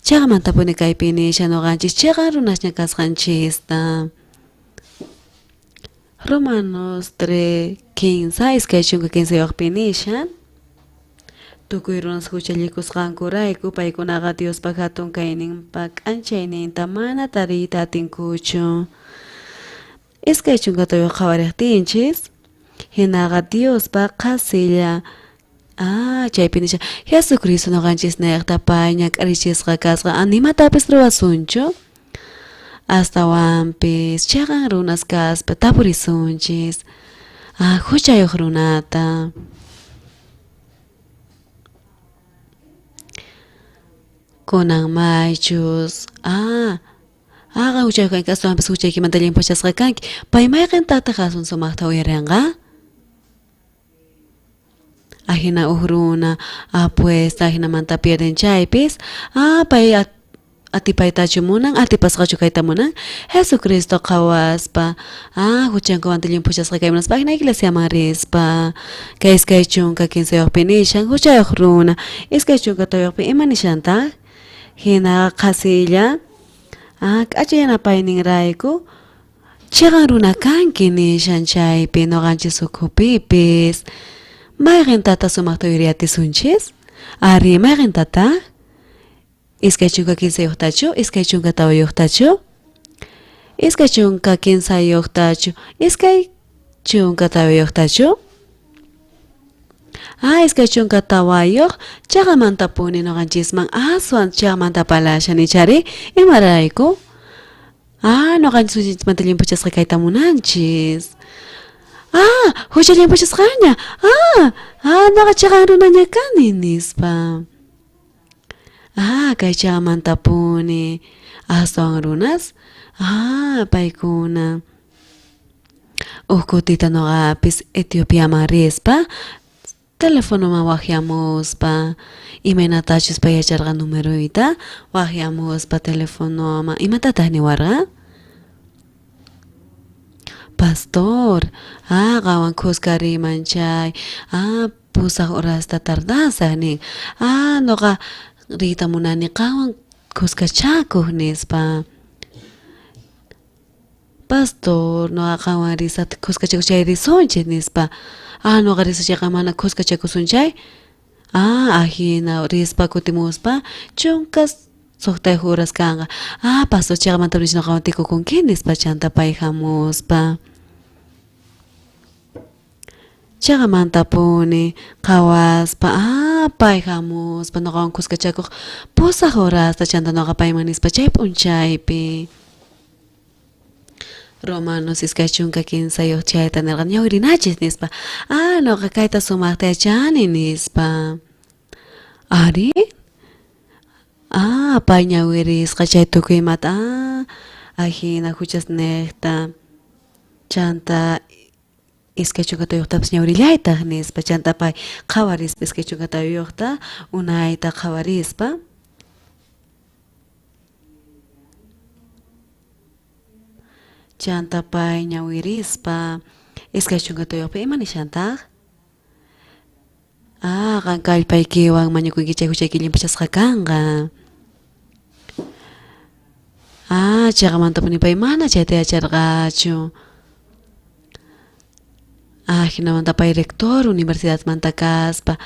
Cheqamantapuni kaypi nisha noqanchis cheqan runasña kasqanchista. Romanos 3, 15, 23 nishan, Tukuy runas juchallikusqankurayku paykunaqa Diospa jatun kayninpa k'anchayninta mana tariyta atinkuchu. 24 qhawarejtinchis, jinaqa Diospa qhasilla Ah, chaypi nishan, Jesucristo noqanchis nejta pay ñak'arichisqa kasqa, animatapis ruwasunchu? Astawanpis cheqan runas kaspa tapurisunchis. Ah, huchayuq runata. Kunan maychus, ah, ah, huchayuq kanki, astawanpis huchaykimanta llimphuchasqa kanki. Pay mayqentataq aswan sumaqta uyarinqa? Ajina uj runa apuesta ajinamanta pierden chaypis, ah, pay atipaytachu munan, atipasqachu kayta munan, Jesucristo qhawaspa, ah, huchankumanta llimphuchasqa kay munaspa, ajina iglesiaman rispa, kay 23 nishan, huchayuq runa, 24 ima nishantaq? Hinaqa qhasilla k'acha yanapayninrayku chiqan runa kanki nishan chaypi noqanchis ukhupipis. Mayqin tata sumaqta uyariyatisunchis? Ari, mayqin tata? 23tachu? 24yojtachu? 23yojtachu? 24yojtachu? 24yoj chaqamantapuni noqanchisman aswan chaqamanta palashan ichari imarayku? Noqanchis huchanchikmanta llimpuchasqa kayta munanchis. Hucha llimpuchasqaña. Noqa chiqan runaña kani nispa. Kay chaqamantapuni aswan runas paykuna. Uj kutita noqapis Etiopiaman rispa telefonoman waqyamuspa imaynatachus pay yacharqa numeroyta waqyamuspa telefonoman imatataq niwarqa? Pastor, qanwan khuska riman chay, pusaq horasta tardasaq nin, noqa riyta munani qanwan khuskachakuq nispa. Pastor, noqa qanwan risaq khuskachakuq chay risunchis nispa. Noqa risaq chayqa mana khuskachakusun chay. Ajina rispa kutimuspa 16 horas kanqa. Pastor chayqamanta noqawan tikukunki nispa chanta pay hamuspa. Chaqamantapuni qhawaspa pay hamuspa noqawan khuskachakuq 8 horasta chanta noqa payman nispa chay p'unchaypi. Romanos 23 chayta nirqa ñawirinachis nispa. Noqa kayta sumaqta yachani nispa. Ari? Pay ñawirisqa chay tukuy imata ajina huchas niqta. Chanta 24yojtapis ñawirillaytaq nispa. Chanta pay qhawarispa 24yojta unayta qhawarispa. Chanta pay ñawirispa 24yojpi ima nishantaq? Qan kallpaykiwan mañakunki chay huchayki llimpuchasqa kanqa. Chaqamantapuni pay mana chayta yacharqachu. Ajinamanta pay rector universidadmanta kaspa,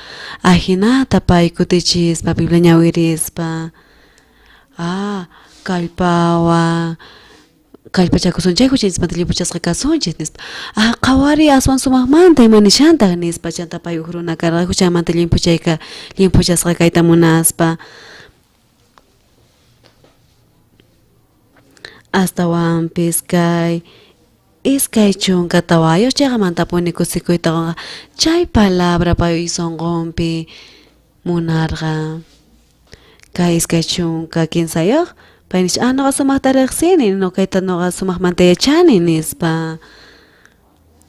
ajinata pay kutichispa Biblia ñawirispa. Kallpawan kallpachakusun chay huchanchismanta llimpuchasqa kasunchis nispa. Qhawari aswan sumaqmanta ima nishantaq nispa. Chanta pay uj runa karqa huchanmanta limpuchasqa kayta munaspa. Astawanpis kay 24 chaqamantapuni kusikuyta qonqa chay palabra pay sunqunpi munarqa. Kay 23 pay nisha noqa sumaqta riqsini noqayta noqa sumaqmanta yachani nispa.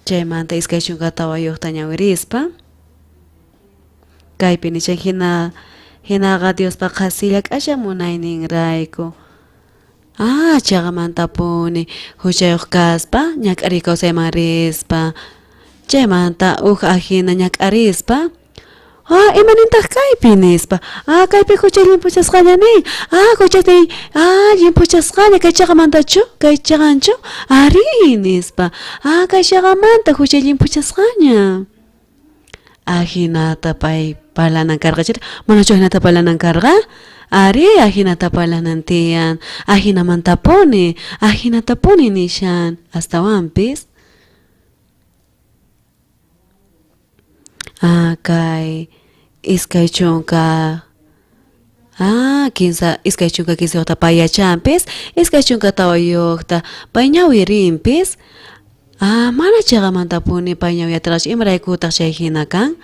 Chaymanta 24yojta ñawirispa kaypi nishan hina hinaqa Diospa qhasilla k'asha munayninrayku. Chaqamantapuni huchayuq kaspa ñak'ariy kawsayman rispa. Chaymanta uj ajina ñak'arispa imanintaq kaypi nispa. Kaypi hucha llimpuchasqaña nin. Huchatiy llimpuchasqaña kay chaqamantachu? Kay chaqanchu? Ari nispa. Kay chaqamanta hucha llimpuchasqaña. Ajinata pay parlanan karqa chayta, manachu ajinata parlanan karqa? Ari, ajinata parlanan tiyan. Ajinamantapuni, ajinatapuni nishan. Astawanpis kay 23 23yojta pay yachanpis, 24yojta pay ñawirinpis. Mana chaqamantapuni pay ñawiyatirqachu imaraykutaq chay hina kan?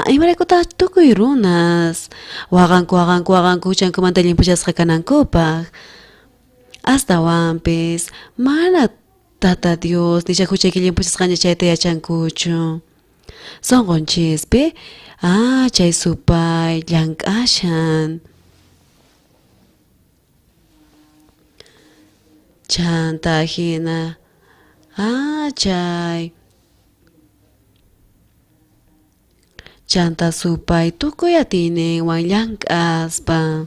Imaraykutaq tukuy runas waqanku waqanku waqanku huchankumanta llimpuchasqa kanankupaq. Astawanpis mana Tata Dios nisha huchayki llimpuchasqaña chayta yachankuchu. Sunqunchispi chay supay llank'ashan. Chanta hina chay chanta supay tukuy atiyninwan llank'aspa.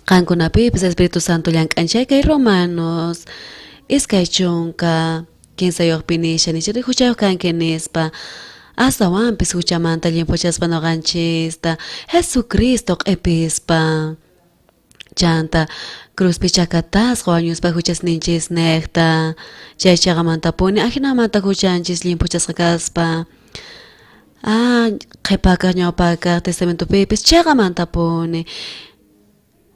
Qankunapipis Espíritu Santo llank'an chay kay Romanos 23 nishan, nichari huchayoj kanki nispa. Astawanpis huchamanta llimphuchaspa noqanchista Jesucristo q'epispa. Chanta cruzpi chakatasqa wañuspa huchasninchis nejta. Chay chaqamantapuni ajinamanta huchanchis llimphuchasqa kaspa. Ah, qhipakaq ñawpakaq testamentopipis chaqamantapuni.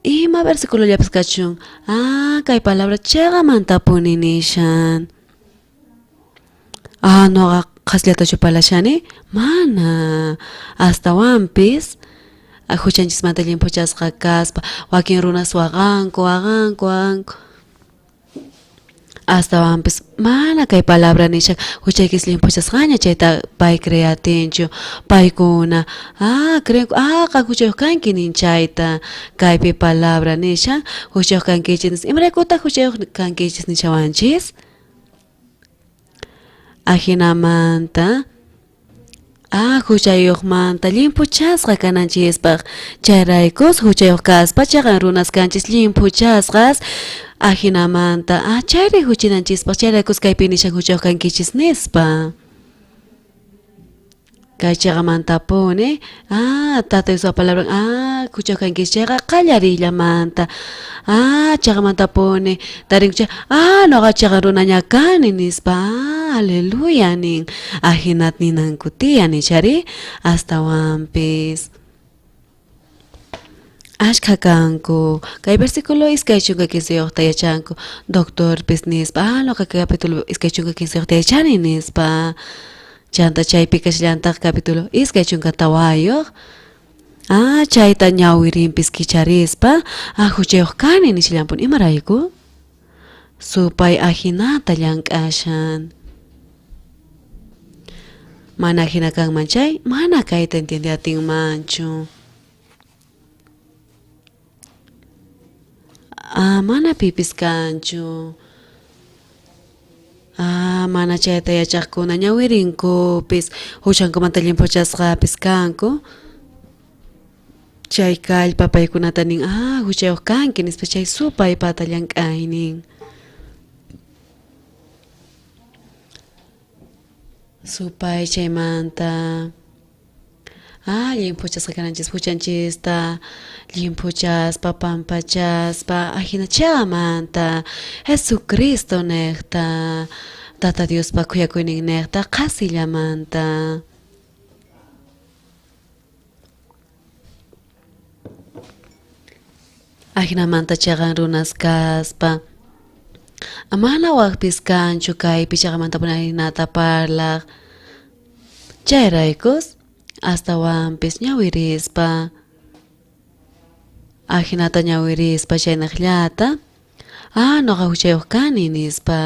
Ima versiculollapis kachun. Ah, kay palabra chaqamantapuni nishan. Ah, noqa qhasillatachu parlashani? Mana. Astawanpis huchanchismanta llimphuchasqa kaspa wakin runas waqanku, waqanku, waqanku. Astawanpis mana kay palabra nishan huchaykis llimphuchasqaña chayta pay creatinchu. Paykuna, ah, creenku, ah, qan huchayuq kanki nin chayta. Kaypi palabra nishan huchayuq kankichis. Imaraykutaq huchayuq kankichis nishawanchis? Ajinamanta ah, huchayuqmanta llimphuchasqa kananchispaq. Chayraykus huchayuq kaspa chaqan runas kanchis llimphuchasqas. Ajinamanta ah, chayri huchinanchispaq chayraykus kaypi nishan huchayuq kankichis nispa. Kay chaqamantapuni ah, Tata Diospa palabran ah, huchayuq kankichis chayqa qallariyllamanta. Ah, chaqamantapuni tarinku chay ah, noqa chaqan runaña kani nispa. Ah, aleluya nin. Ajinat ninanku tiyan nichari astawanpis. Ashkha kanku. Kay versículo 23 yachanku. Doctorpis nispa. Ah, noqa kay capítulo 23 yachani nispa. Chanta chaypi kashallantaq capítulo 24. Ah, chayta ñawirinpis kicharispa. Ah, huchayuq kani nishallampuni. Imarayku? Supay ajinata llank'ashan. Mana ajina kanman chay, mana kayta entiende atinmanchu. Ah, mana pipis kanchu. Ah, mana chayta yachaqkuna ñawirinkupis, huchankumanta llimphuchasqapis kanku. Chay kallpa paykunata nin, ah, huchayuq kanki nispa chay supay pata llank'aynin. Supay chaymanta ah, llimphuchasqa kananchis huchanchista llimphuchaspa pampachaspa ajina chaqamanta Jesucristo nejta Tata Diospa khuyakuynin nejta qhasillamanta. Ajinamanta chaqan runas kaspa. Mana wajpis kanchu kaypi chaqamantapuni ajinata parlaj. Chayraykus astawanpis ñawirispa ajinata ñawirispa chaynejllata ah, noqa huchayuq kani nispa.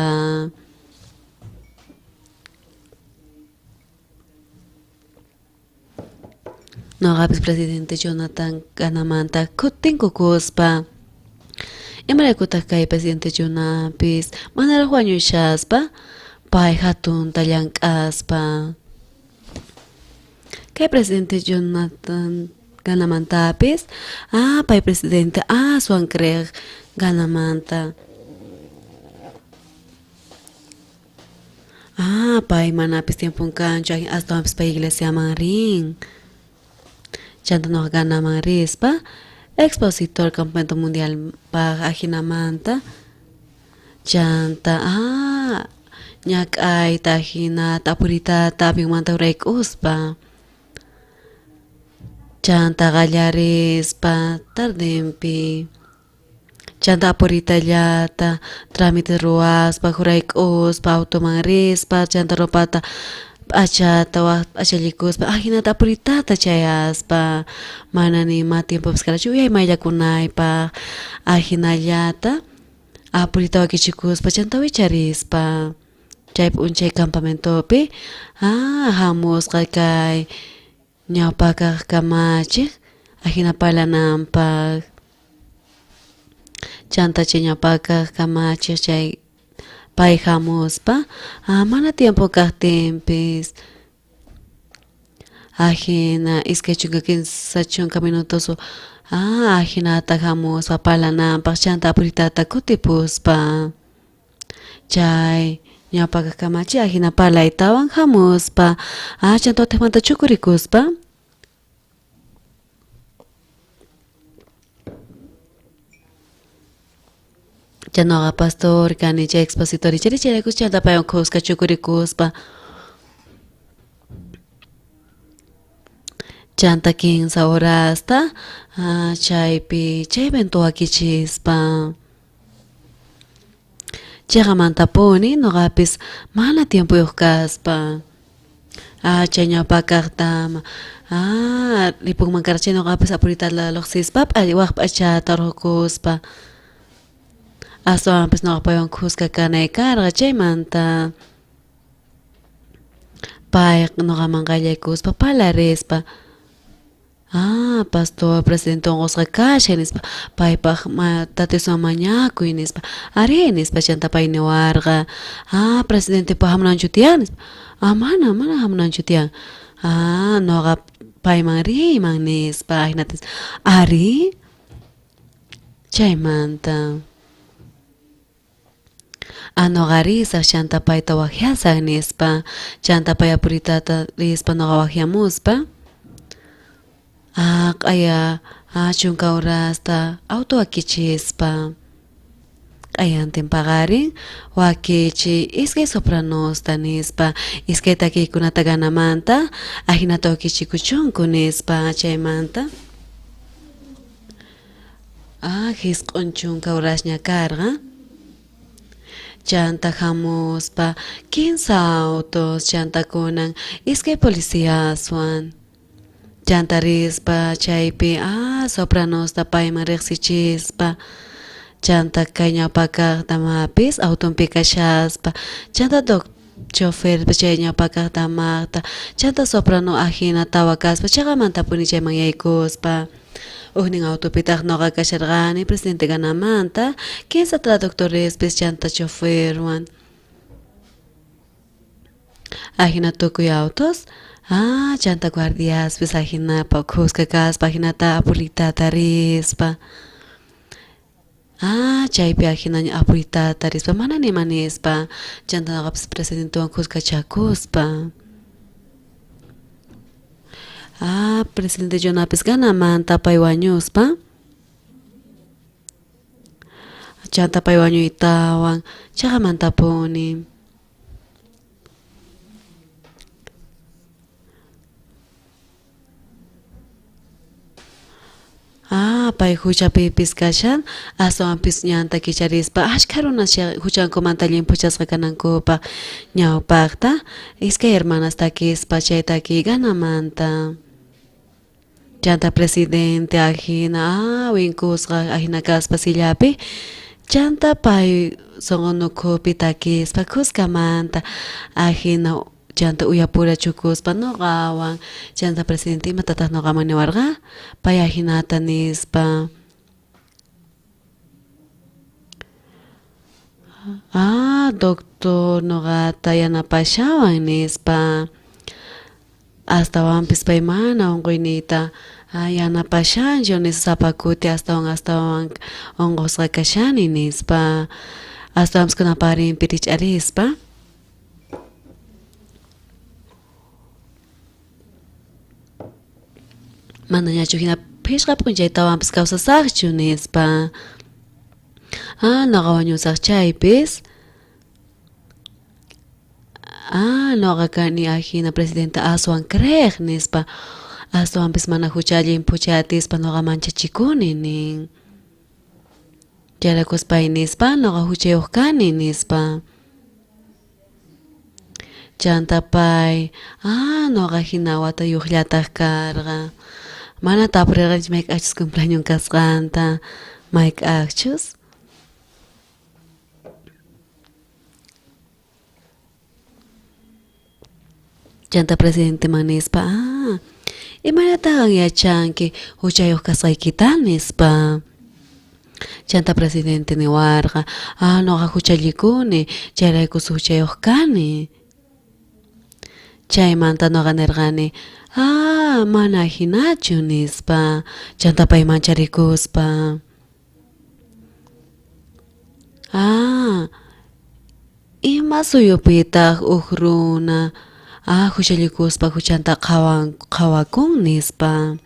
Noqapis presidente Jonathan kanamanta kutinkukuspa. Imaraykutaq kay presidente Jonapis manaraq wañushaspa pay hatunta llank'aspa. Kay presidente Jonathan ganamantapis ah, pay presidente aswan creej ganamanta. Ah, pay manapis tiempon kanchu, astawanpis pay iglesiaman rin. Chanta noqa ganaman rispa, expositor campamento mundial paj ajinamanta. Chanta, ah, ñak'ayta ajinata apuritata avionmanta urayk'uspa. Chanta qallarispa tardenpi. Chanta apuritallata trámite ruwaspa, jurayk'uspa, automan rispa, chanta ropata p'achata waj p'achallikuspa, ajinata apuritata chayaspa, mana ni ima tiempopis karachu uyay mayllakunaypaq, ajinallata apurita wakichikuspa chanta wicharispa. Chay p'unchay campamentopi, ah, hamusqa kay ñawpakaq kamachiq ajina parlananpaq. Chanta chay ñawpakaq kamachiq chay pay hamuspa, ah, mana tiempo kaqtinpis ajina 23 minutos Ajinata jamuspa parlananpaj chanta apuritata kutipuspa. Chay ñawpakaj kamachi ajina parlaytawan jamuspa chanta watejmanta chukurikuspa. Chay noqa pastor kani chay expositor ichari chayraykus chanta paywan khuska chukurikuspa. Chanta kinsa horasta chaypi chay evento wakichispa. Cheqamantapuni noqapis mana tiempoyuq kaspa. Chay ñawpakaqtama ripunman karqa chay noqapis apurita lluqsispa waq p'achata urqukuspa. Astawanpis noqa paywan khuska kanay karqa chaymanta. Pay noqaman qallaykuspa parlarispa. Pastor presidente unqusqa kashan nispa paypaj tatiswan mañakuy nispa arí nispa chanta pay niwarqa presidentepaj jamunanchu tiyan nispa mana mana jamunanchu tiyan noqa payman riyman nispa ajinata arí chaymanta. Noqa risaj chanta payta wajyasaj nispa chanta pay apuritata rispa noqa wajyamuspa. Q'aya chunka horasta auto wakichispa. Q'ayantin paqarin wakichi iskay sopranosta nispa iskay takiykunata ganamanta ajinata wakichikuchunku nispa chaymanta. Jisq'on chunka horasña karqa. Chanta jamuspa 15 autos chanta kunan iskay policiaswan. Chanta rispa chaypi sopranosta payman riqsichispa. Chanta kay ñawpakaqtamapis autonpi kashaspa chanta chofer chay ñawpakaqtamaqta chanta soprano ajina tawa kaspa chaqamantapuni chayman yaykuspa. Ujnin autopitaq noqa kasharqani presidente ganamanta 15 traductorespis chanta choferwan. Ajina tukuy autos. Chanta guardiaspis ajinapa khuska kaspa ajinata apuritata rispa. Chaypi ajina apuritata rispa mana nima nispa chanta noqapis presidentewan khuskachakuspa. Presidente Jonapis ganamanta pay wañuspa. Chanta pay wañuytawan chaqamantapuni. Pay huchapipis kashan aswanpis ñanta kicharispa ashkha runas huchankumanta llimphuchasqa kanankupaq ñawpaqta iskay hermanas takispa chay takiy ganamanta. Chanta presidente ajina winkusqa ajina kaspa sillapi chanta pay sunqunukhupi takispa khuskamanta ajina chanta uyapura chukuspa noqawan chanta presidente imatataq noqaman niwarqa pay ajinata nispa. Doctor noqata yanapashawan nispa. Astawanpis pay mana unquyniyta yanapashanchu nispa sapa kuti astawan astawan unqusqa kashani nispa. Astawanpis kunaparinpi rich'arispa. Manañachu hina phishqa p'unchaytawanpis kawsasaqchu nispa. Noqa wañusaq chaypis. Noqa kani ajina presidenta aswan creej nispa. Aswanpis mana hucha llimphuchay atispa noqa manchachikuni nin. Chayrakuspay nispa noqa huchayuq kani nispa. Chanta pay noqa hina watayuqllataq karqa. Mana tapurirqanchu mayk'aqchus cumpleaños kasqanta mayk'aqchus. Chanta presidenteman nispa imaynataq yachanki huchayuq kasqaykita nispa. Chanta presidente niwarqa noqa huchallikuni chayraykus huchayuq kani. Chaymanta noqa nerqani, Ah, mana ajinachu, nispa. Chantá pay mancharikuspa. Ah, ima suyupitaj uj runa ah, juchallikuspa juchanta qhawan, qhawakun, nispa.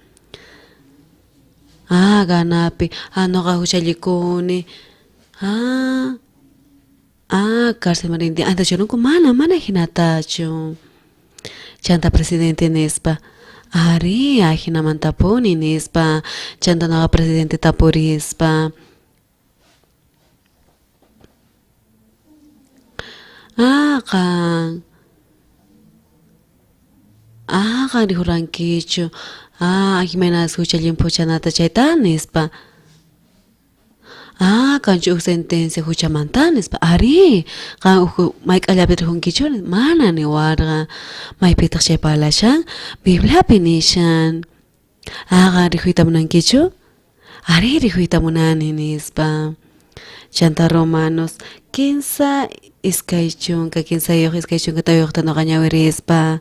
Ah, ganapi, ah, noqa juchallikuni. Ah, ah, cárcelman rinti. Antacharonku mana, mana jinatachu. Chanta presidente nispa, arí, ajinamantapuni nispa. Chanta noqa presidente tapurispa. Ah, qan. Ah, qan rijurankichu. Ah, imaynas hucha llimphuchanata chayta nispa. Ah, kanchu uj sentencia huchamanta nispa. Arí, qan uj mayk'allapi rijunkichu? Mana niwarqa. Maypitaq chay parlashan? Bibliapi nishan. Ah, qan rijuyta munankichu? Arí, rijuyta munani nispa. Chanta Romanos 15 23 24 noqa ñawirispa.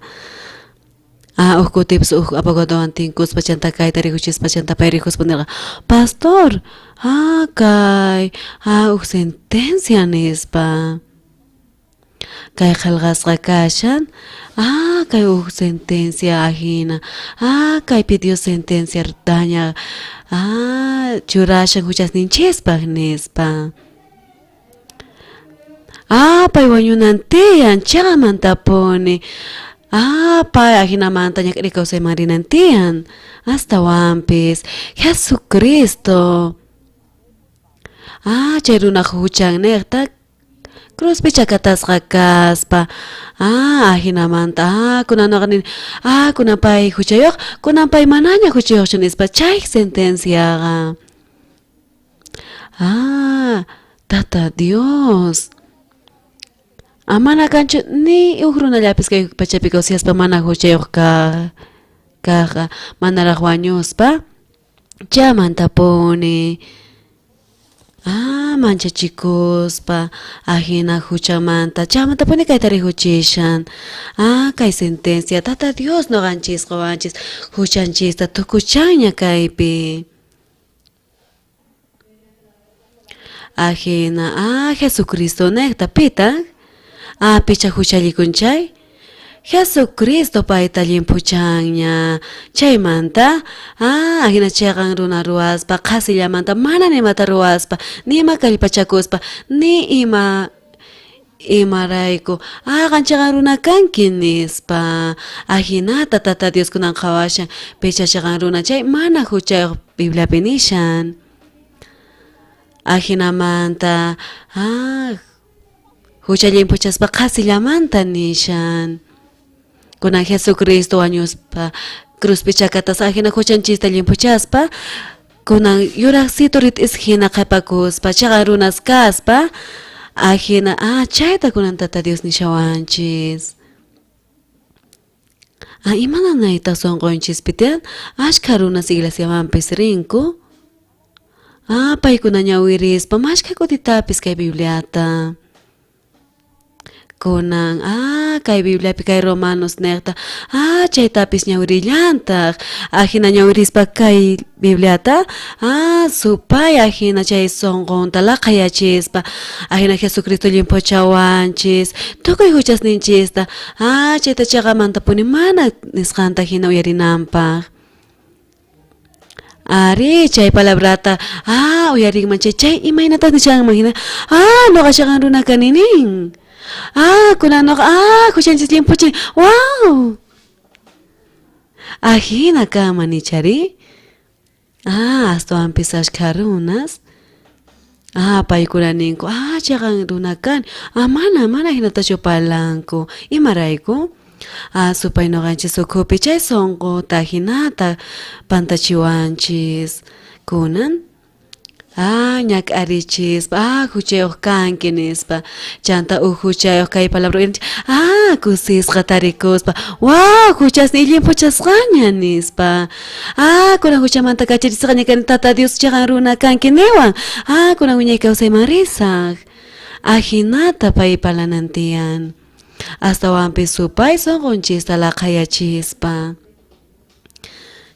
Ah, uj kutipis uj abogadowan tinkuspa chanta kayta rikuchispa chanta pay rikuspa nerqa, pastor, ah, kay, ah, uj sentencia nispa. Kay qhelqasqa kashan, ah, kay uj sentencia ajina, ah, kaypi Dios sentencia daña, ah, churashan juchasninchispaj nispa. Ah, pay wañunan tiyan, cheqamantapuni. Ah, pay ajinamanta ñak'ariy kawsayman rinan tiyan. Astawanpis, Jesucristo. Ah, chay runaj juchannejta cruzpi chakatasqa kaspa. Ah, ajinamanta, ah, kunan noqa nini, ah, kunan pay juchayoj, kunan pay manaña juchayojchu nispa chay sentenciaqa. Ah, Tata Dios. Ah, mana kanchu ni uj runallapis kay pachapi kawsaspa mana juchayoj kajqa, manaraj wañuspa, chamantapuni. Ah, manchachikuspa, ajina juchamanta, chamantapuni kayta rijuchishan. Ah, kay sentencia, Tata Dios noqanchis qowanchis, juchanchista tukuchanña kaypi. Ajina, ah, Jesucristo nejta, pitaj? Ah, picha juchallikun chay? Jesucristo payta llimphuchanña. Chaymanta, ah, ajina cheqan runa ruwaspa, qhasillamanta mana ni imata ruwaspa, ni ima kallpachakuspa, ni ima imarayku, ah, qan cheqan runa kanki nispa. Ajinata Tata Dios kunan qhawashan, picha cheqan runa chay mana juchayoj Bibliapi nishan. Ajinamanta, ah, Jucha llimphuchaspa qhasillamanta nishan. Kunan Jesucristo wañuspa cruzpi chakatasqa ajina juchanchista llimphuchaspa, kunan yurajsito rit'is jina qhepakuspa, cheqan runas kaspa, ajina, ah, chayta kunan Tata Dios nishawanchis. Ah, ima nanaytaj sonqonchispi tiyan? Ashkha runas iglesiamanpis rinku. Ah, paykuna ñawirispa mashkha kutitapis kay Bibliata. Kunan, ah, kay Bibliapi kay Romanos nejta, ah, chaytapis ñawirillantaj. Ajina ñawirispa kay Bibliata, ah, supay ajina chay sonqonta laqhayachispa, ajina Jesucristo llimphuchawanchis, tukuy juchasninchista, ah, chayta cheqamantapuni mana nisqanta jina uyarinanpaj. Arí, chay palabrata, ah, uyarinman chay, chay imaynatas nishanman jina, ah, noqa cheqan runa kani nin. Ah, kunan noqa, ah, juchanchis llimphuchin, wow. Ajina kanman icharí? Ah, astawanpis ashkha runas. Ah, paykuna ninku, ah, cheqan runa kani. Ah, mana, mana jinatachu parlanku. Imarayku? Ah, supay noqanchis ukhupi chay sonqota jinata pantachiwanchis. Kunan Ah, ñak'arichispa, ah, juchayoj kanki nispa. Chanta uj juchayoj kay palabra uyarinchej, ah, kusisqa tarikuspa, wa, juchasniy llimphuchasqaña nispa. Ah, kunan juchamanta kacharichisqaña kani, Tata Dios cheqan runa kanki niwan. Ah, kunan wiñay kawsayman risaj. Ajinata pay parlanan tiyan. Astawanpis supay sonqonchista laqhayachispa.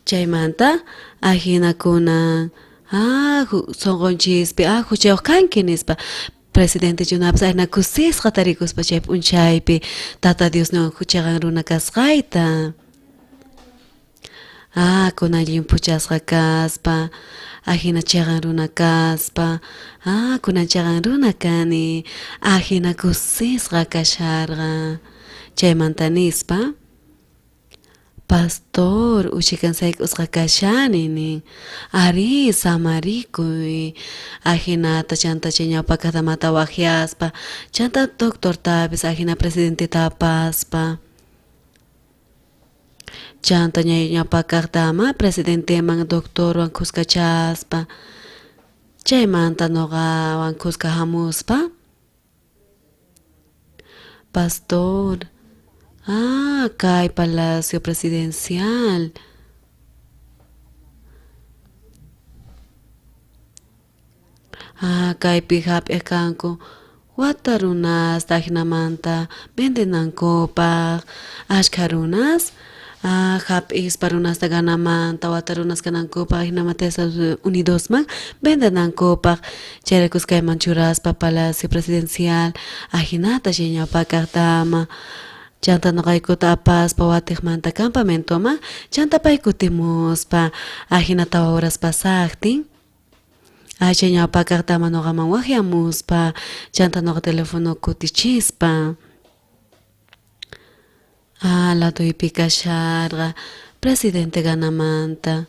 Chaymanta ajina kunan sonqonchispi juchayoj kanki nispa. Presidente Junapis ajina kusisqa tarikuspa chay p'unchaypi Tata Dios niwan cheqan runa kasqayta. Kunan llimphuchasqa kaspa, ajina cheqan runa kaspa, kunan cheqan runa kani, ajina kusisqa kasharqa. Chaymanta nispa, pastor, uchikan sayk'usqa kashani nin. Arí, samarikuy. Ajinata chanta chay ñawpa kaqtamata wajyaspa, chanta doctortapis ajina presidenteta apaspa. Chanta ñawpa kaqtama presidenteman doctorwan khuskachaspa, chaymanta noqawan khuska hamuspa, pastor, kay palacio presidencial. Kaypi hap'iq kanku wata runasta ajinamanta vendenankupaj, ashkha runas hap'ispa runasta ganamanta wata runas kanankupaj ajinamanta Estados Unidosman vendenankupaj, chayraykus kayman churaspa palacio presidencial ajinata chay ñawpa kaqtama. Chanta noqaykuta apaspa watiqmanta campamentoman, chanta pay kutimuspa ajina tawa horas pasaqtin, chay ñawpa kaqtama noqaman waqyamuspa, chanta noqa teléfono kutichispa. Laduypi kasharqa presidente ganamanta.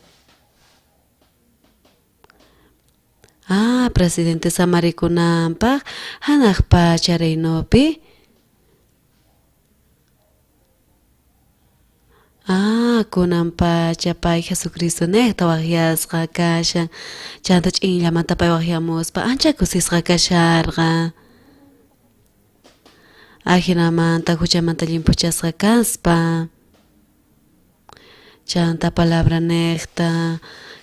Presidente samarikunanpaj hanaq pacha reinopi. Kunan pacha pay Jesucristo nejta waqyasqa kashan, chanta ch'inllamanta pay waqyamuspa ancha kusisqa kasharqa. Ajinamanta huchamanta llimphuchasqa kaspa. Chanta palabra nejta,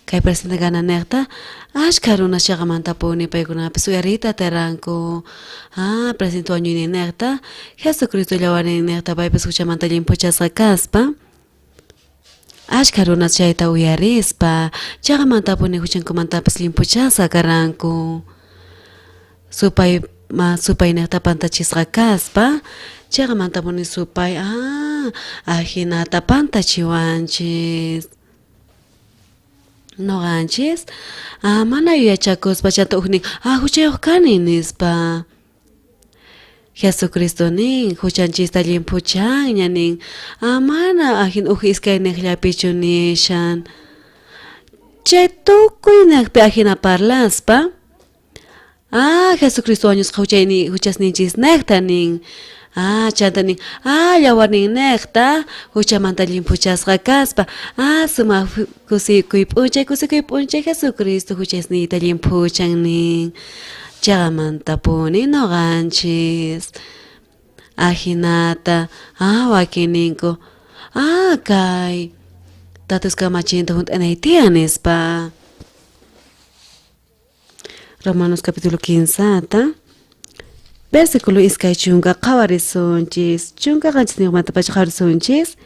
kay presidente gana nejta, ashkha runas chaqamantapuni paykunapis uyariyta atirqanku. Presidente wañuynin nejta, Jesucristo llawarnin nejta paypis huchamanta llimphuchasqa kaspa. Ashkha runas chayta uyarispa, chaqamantapuni huchankumantapis llimphuchasqa karqanku. Supay supay nejta pantachisqa kaspa, chaqamantapuni supay ajinata pantachiwanchis. Noqanchis mana yuyachakuspa chanta ujnin huchayuq kani nispa. Jesucristo nin huchanchista llimphuchanña nin, mana ajin uj iskay nejllapichu nishan. Chay tukuy nejpi ajina parlaspa, Jesucristo wañusqa huchayni huchasninchis nejta nin. Chanta nin, llawarnin nejta huchamanta llimphuchasqa kaspa, sumaq kusikuy p'unchay, kusikuy p'unchay Jesucristo huchasniyta llimphuchan nin. Chaqamantapuni noqanchis. Ajinata, wakin ninku, kay tatus kamachinta hunt'anay tiyan nispa. Romanos capítulo 15, versículo iskay chunka qhawarisunchis, chunka qanchisniyuqmantapacha qhawarisunchis.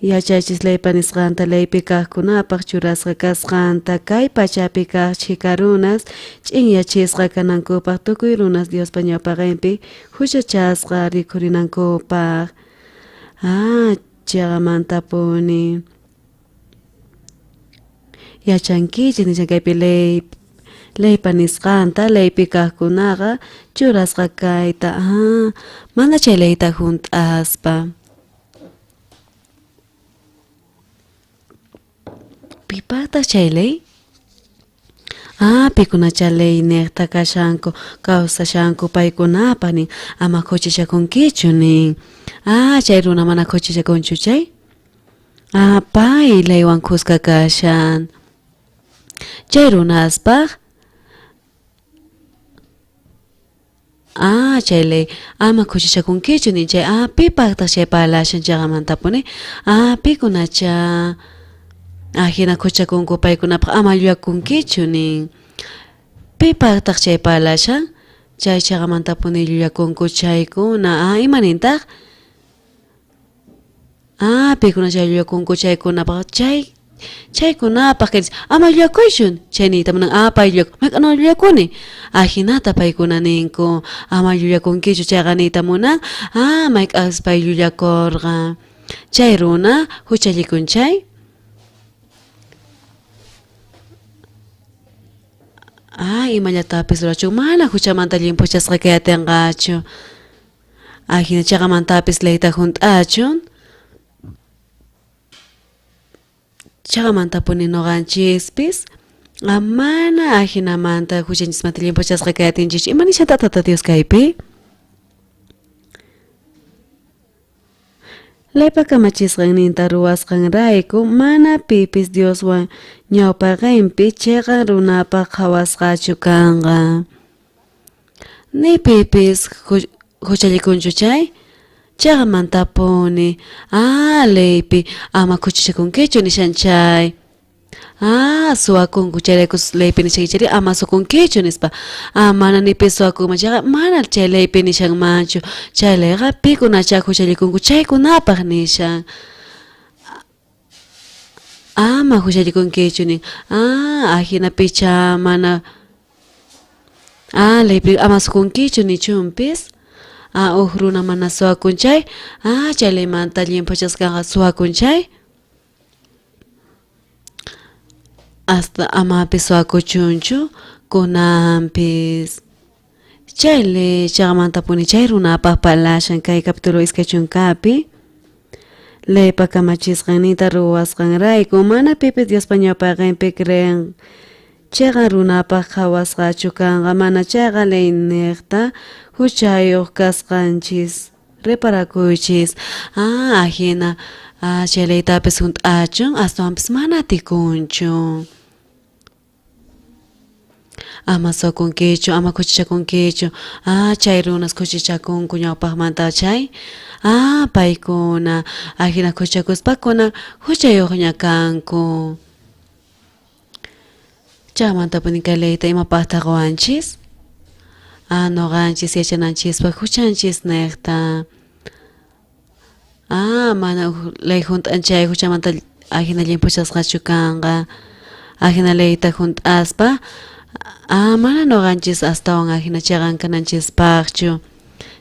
Yachachis leypa nisqanta, leypi kaqkunapaq churasqa kasqanta, kay pachapi kaq chhika runas ch'inyachisqa kanankupaq, tukuy runas Diospa ñawpaqinpi huchachasqa rikhurinankupaq. Chaqamantapuni. Yachankichis nishan kaypi leypa nisqanta, leypi kaqkunaqa churasqa kayta, mana chay leyta hunt'aspa. Pipaqtaq chay ley? Pikunacha ley nejta kashanku, kawsashanku paykunapaq nin, ama khuchichakunkichu nin. Chay runa mana khuchichakunchu chay. Pay leywan khuska kashan. Chay runaspaq chay ley ama khuchichakunkichu nin chay. Pipaqtaq chay parlashan chaqamantapuni. Pikunacha ajina khuchichakunku paykunapaq ama llullakunkichu nin. Pipaqtaq chay parlashan? Chay chaqamantapuni llullakunku chaykuna. Ima nintaq? Pikuna chay llullakunku chaykunapaq chaykunapaq kaychis ama llullakuychun chay niyta munan pay llullakun mayk'ana llullakuni ajinata paykuna ninku ama llullakunkichu chayqa niyta munan mayk'aqpis pay llullakurqa chay runa huchallikun chay imallatapis rurachun mana huchamanta llimphuchasqa kay atinqachu ajina chaqamantapis leyta hunt'achun chaqamantapuni noqanchispis mana ajinamanta huchanchismanta llimphuchasqa kay atinchischu. Ima nishanta Tata Dios kaypi? Leypa kamachisqanninta ruwasqanrayku mana pipis Dioswan ñawpaqenpi chiqan runapaq qhawasqachu kanqa. Ni pipis huchallikunchu chay chaqamantapuni leypi ama khuchichakunkichu nishan chay suwakunku chayrayku leypi nishan chayri ama suwakunkichu nispa mana ni pi suwakunman chayqa mana chay leypi nishanmanchu chay leyqa pikunacha huchallikunku chaykunapaq nishan ama huchallikunkichu nin ajinapicha mana leypi ama suwakunkichu nichunpis uj runa mana suwakun chay chay leymanta llimphuchasqanqa suwakun chay hasta amapis suwakuchunchu kunanpis chay ley chaqamantapuni chay runapaq parlashan kay capítulo 20 leypa kamachisqanninta ruwasqanrayku mana pipis Diospa ñawpaqenpi creen chiqan runapaq qhawasqachu kanqa mana chayqa leyniqta huchayuq kasqanchis reparakuychis ajina chay leytapis hunt'achun astawanpis mana atikunchu ama suwakunkichu ama khuchichakunkichu chay runas khuchichakunku ñawpaqmanta chay paykuna ajina khuchichakuspakuna huchayuqña kanku chaymantapuni kay leyta imapaqtaq qowanchis noqanchis yachananchispaq huchanchis niqta mana ley hunt'an chay huchamanta ajina llimphuchasqachu kanqa ajina leyta hunt'aspa mana noqanchis astawan ajina chiqan kananchispaqchu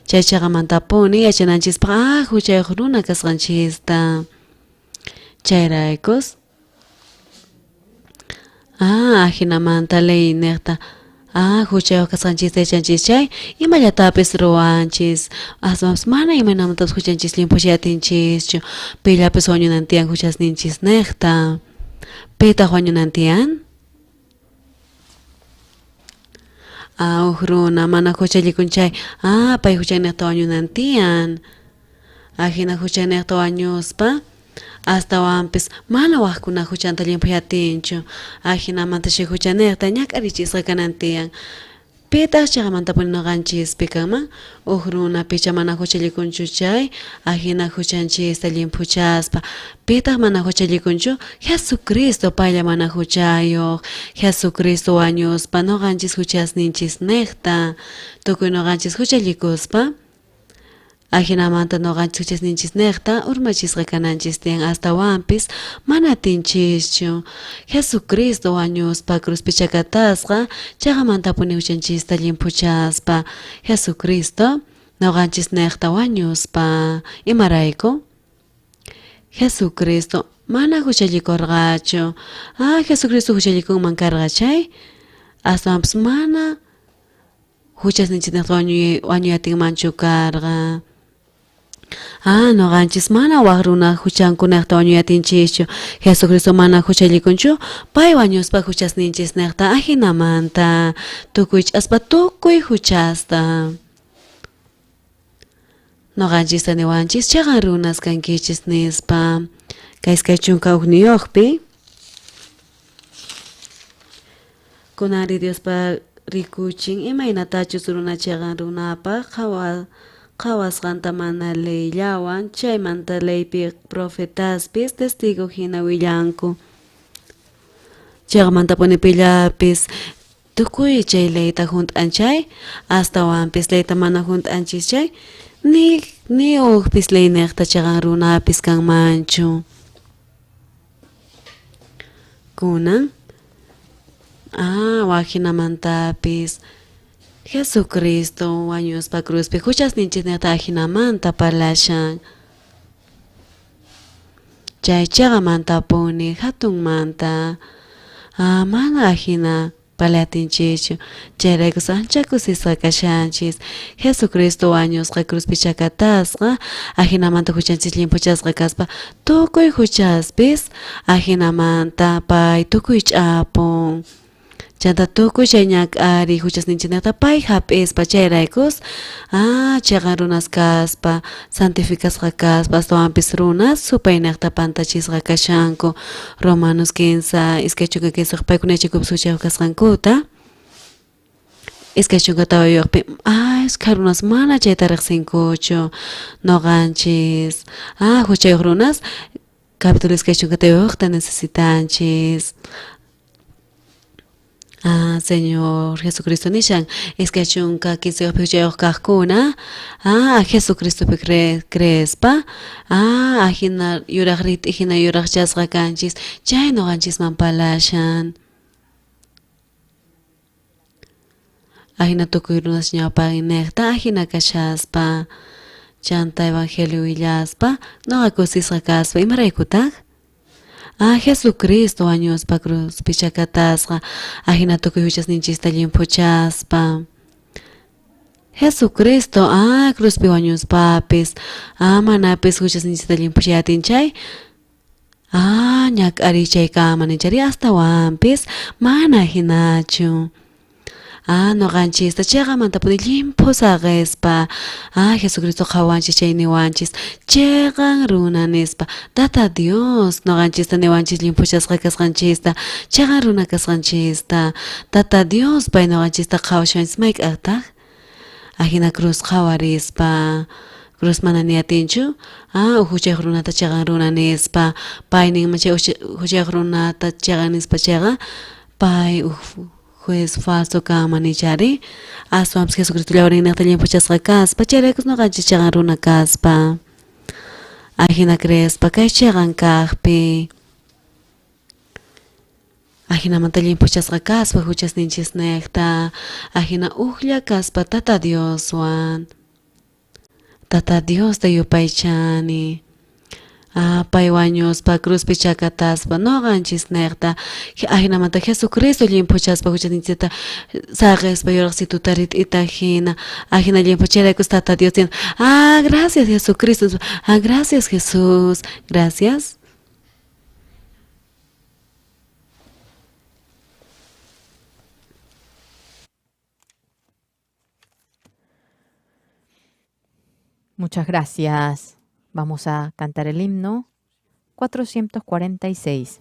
chay chiqamantapuni yachananchispaq huchayuq runa kasqanchista chayraykus ajinamanta ley niqta huchayuq kasqanchista yachanchis chay imallatapis ruwanchis aswanpis mana imaynamantapis huchanchis llimphuchay atinchischu pillapis wañunan tiyan huchasninchis niqta pitaq wañunan tiyan uj runa mana huchallikun chay pay huchaniqta wañunan tiyan ajina huchaniqta wañuspa astawanpis mana wajkuna huchanta llimphuy atinchu ajinamanta chay huchaniqta ñak'arichisqa kanan tiyan pitaq chaqamantapuni noqanchispi kanman uj runa picha mana huchallikunchu chay ajina huchanchista llimphuchaspa pitaq mana huchallikunchu Jesucristo paylla mana huchayuq Jesucristo wañuspa noqanchis huchasninchis niqta tukuy noqanchis huchallikuspa ajinamanta noqanchis huchasninchis niqta urmachisqa kananchis tiyan astawanpis mana atinchischu Jesucristo wañuspa cruzpi chakatasqa chaqamantapuni huchanchista llimphuchaspa Jesucristo noqanchis niqta wañuspa imarayku Jesucristo mana huchallikurqachu Jesucristo huchallikunman karqa chay astawanpis mana huchasninchis niqta wañuy atinmanchu karqa noqanchis mana waj runa huchankunaqta wañuy atinchischu Jesucristo mana huchallikunchu pay wañuspa huchasninchis niqta ajinamanta tukuy ch'aspa tukuy huchasta noqanchista niwanchis chiqan runas kankichis nispa kay 21 kunanri Diospa rikuchin imaynatachus runa chiqan runapaq qhawasqanta mana leyllawan chaymanta leypi profetaspis testigo hina willanku chaqamantapuni pillapis Tukuy chay leyta junt'an chay, astawanpis leyta mana junt'anchis chay, ni ujpis leynejta chaqan runapis kanmanchu. Kunan, wajinamantapis Jesucristo wañuspa cruzpi huchasninchisnejta ajinamanta parlashan. Chay chaqamantapuni hatunmanta mana ajina parlatinchikchu. Chayrayku ancha kusisqa kashanchis. Jesucristo wañusqa cruzpi chakatasqa ajinamanta huchanchis llimpuchasqa kaspa tukuy huchaspis ajinamanta pay tukuy ch'apun. Chanta tukuy chay ñak'ari huchasninchisnejta pay hap'ispa chayraykus chaqan runas kaspa santificasqa kaspa astawanpis runas supaynejta pantachisqa kashanku. Romanos 15 2 paykuna yachakupis huchayuq kasqankuta. 24 ashkha runas mana chayta riqsinkuchu noqanchis. Huchayuq runas capítulo 24 necesitanchis. Señor Jesucristo nishan 25 huchayuq kaqkuna Jesucristopi creespa ajina yuraq rit'i hina yuraqchasqa kanchis chay noqanchisman parlashan. Ajina tukuy runas ñawpaqnejta ajina kashaspa chanta evangelio willaspa noqa kusisqa kaspa imaraykutaq. Jesucristo wañuspa cruzpi chakatasqa ajina tukuy huchasninchista llimpuchaspa. Jesucristo cruzpi wañuspapis manapis huchasninchista llimpuchayatin chay ñak'ariy chaykama ninchari astawanpis mana hinachu. Noqanchista chaqamantapuni llimphu saqispa Jesucristo qhawanchis chay niwanchis chiqan runa nispa. Tata Dios noqanchista niwanchis llimphuchasqa kasqanchista chiqan runa kasqanchista. Tata Dios pay noqanchista qhawashanchis mayk'aqtaq ajina cruz qhawarispa. Cruz mana niyatinchu huchayuq runata chiqan runa nispa pay ninman chay huchayuq runata chiqan nispa chayqa pay juez falso kanman nichari. Aswanpis Jesucristo llawrinnejta llimpuchasqa kaspa chayraykus noqanchis chiqan runa kaspa. Ajina creespa kay chiqan kaqpi. Ajinamanta llimpuchasqa kaspa huchasninchisnejta ajina ujlla kaspa Tata Dioswan. Tata Diosta yupaychani. Pay wañuspa cruzpi chakataspa noqanchisnejta ajinamanta Jesucristo llimpuchaspa huchasninchista saqispa yuraqsituta rit'ita hina ajina llimpuchayraykus Tata Dios tiene. Gracias Jesucristo. Gracias Jesús. Gracias. Muchas gracias. Vamos a cantar el himno 446.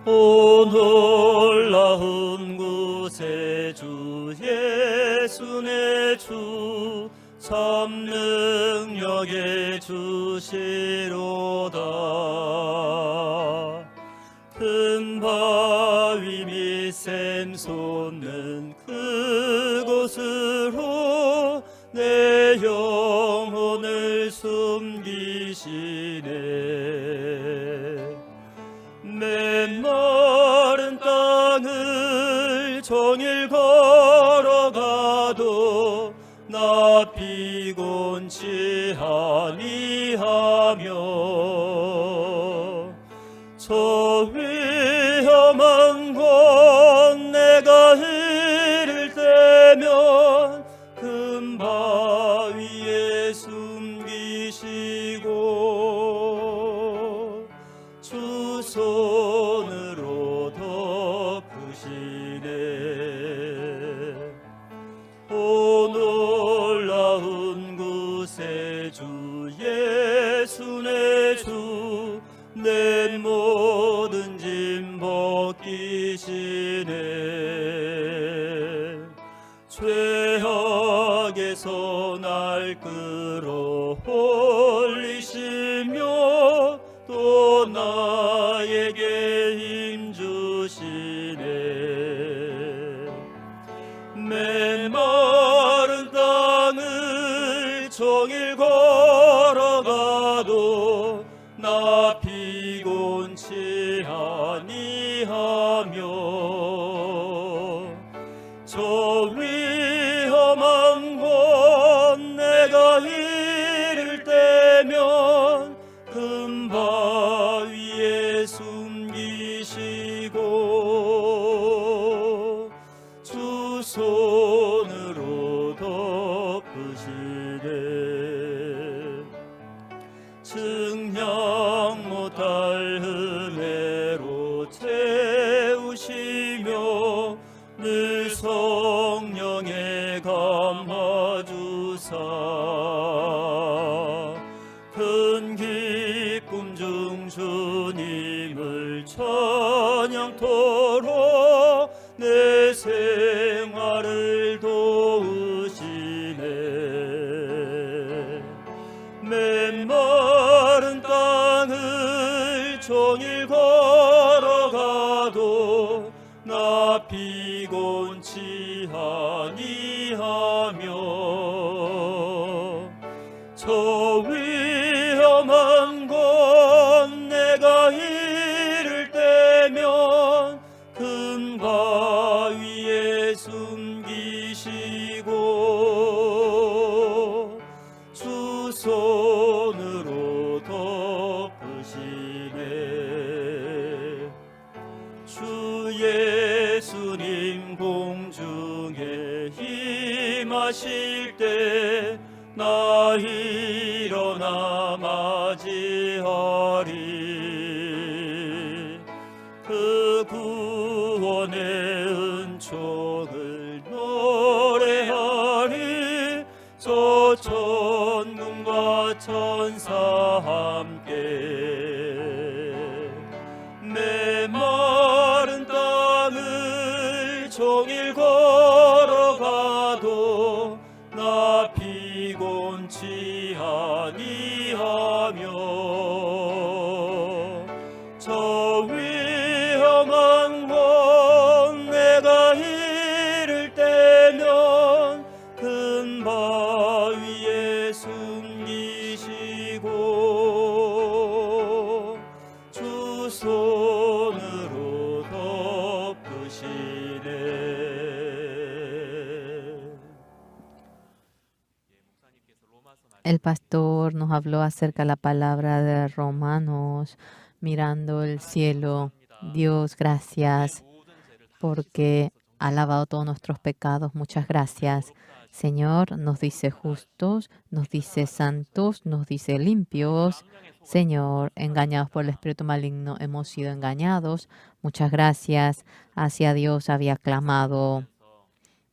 오 놀라운 구세주 예수 내 주 참 능력의 주시로다. 큰 바위 밑 샘 솟는 그곳으로 내 영혼을 숨기시네. 메마른 땅을 종일 걸어가도 나 피곤치 아니하며 저 위험한 곳 내가 이를 때면 큰 바위에 숨기시고 주 손으로 덮으시네. 오 놀라운 구세주 죄악에서 날 끌어올리시며 또 나에게 힘 주시네. 메마른 땅을 종일 걸어가도 나 피곤치 아니하며 저 위험한 곳 내가 이를 때면 큰 바위에 숨기시고 주 손으로 덮으시네. 측량 못할 은혜로 채우시며 늘 성령의 감화주사 큰 기쁨 중 주님을 찬양토록 내 생활을 도우시네. 메마른 땅을 종일 걸어가도 나 피곤치 아니하며 저 위험한 곳 내가 이를 때면 큰 바위에 숨기시고 주 손으로 덮으시네. 주 예수님 공중에 임하실 때 나 일어나 맞이하리. 그 구원의 은총을 노래하리. 저 천군과 천사 함께 메마른 땅을 종일 걸어가도 나 피곤치 아니하며 저 위험한 곳 내가 이를 때면 큰 바위에 숨기시고 주 손으로 덮으시네. El pastor nos habló acerca de la palabra de Romanos, mirando el cielo. Dios, gracias, porque ha lavado todos nuestros pecados. Muchas gracias. Señor, nos dice justos, nos dice santos, nos dice limpios. Señor, engañados por el espíritu maligno, hemos sido engañados. Muchas gracias. Hacia Dios había clamado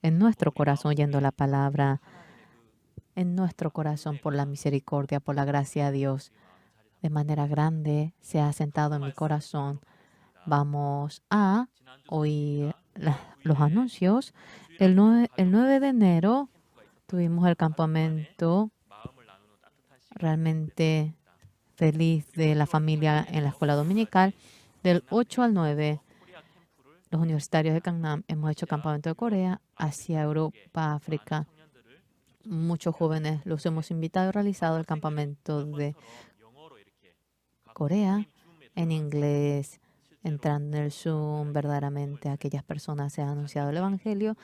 en nuestro corazón, oyendo la palabra, en nuestro corazón por la misericordia, por la gracia de Dios. De manera grande se ha sentado en mi corazón. Vamos a oír los anuncios. El 9 de enero tuvimos el campamento realmente feliz de la familia en la escuela dominical. Del 8 al 9, los universitarios de Gangnam hemos hecho campamento de Corea, Asia, Europa, África. Muchos jóvenes los hemos invitado y realizado el campamento de Corea en inglés, entrando en el Zoom, verdaderamente a aquellas personas se ha anunciado el Evangelio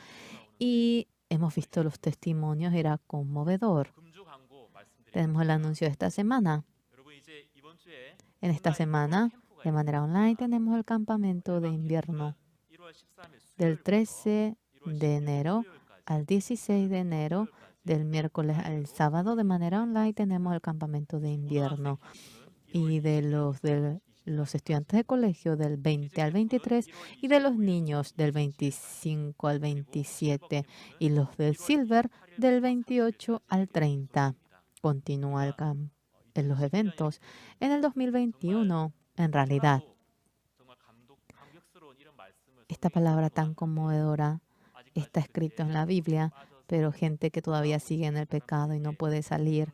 y hemos visto los testimonios, era conmovedor. Tenemos el anuncio de esta semana. En esta semana, de manera online, tenemos el campamento de invierno del 13 de enero al 16 de enero, del miércoles al sábado, de manera online, tenemos el campamento de invierno. Y de los estudiantes de colegio del 20 al 23 y de los niños del 25 al 27 y los del Silver del 28 al 30. Continúa en los eventos. En el 2021, en realidad, esta palabra tan conmovedora Está escrito en la Biblia, pero gente que todavía sigue en el pecado y no puede salir.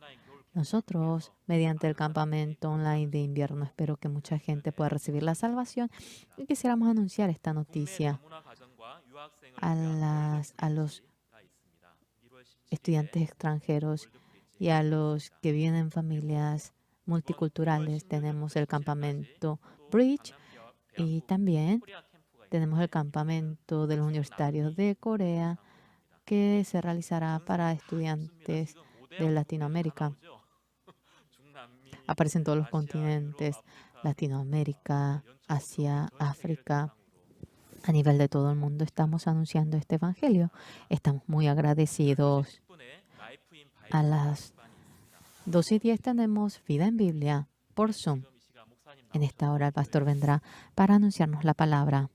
Nosotros, mediante el campamento online de invierno, espero que mucha gente pueda recibir la salvación y quisiéramos anunciar esta noticia a los estudiantes extranjeros y a los que viven en familias multiculturales. Tenemos el campamento Bridge y también tenemos el campamento de los universitarios de Corea que se realizará para estudiantes de Latinoamérica. Aparecen todos los continentes, Latinoamérica, Asia, África. A nivel de todo el mundo estamos anunciando este evangelio. Estamos muy agradecidos. A las 2:10 tenemos Vida en Biblia por Zoom. En esta hora el pastor vendrá para anunciarnos la palabra.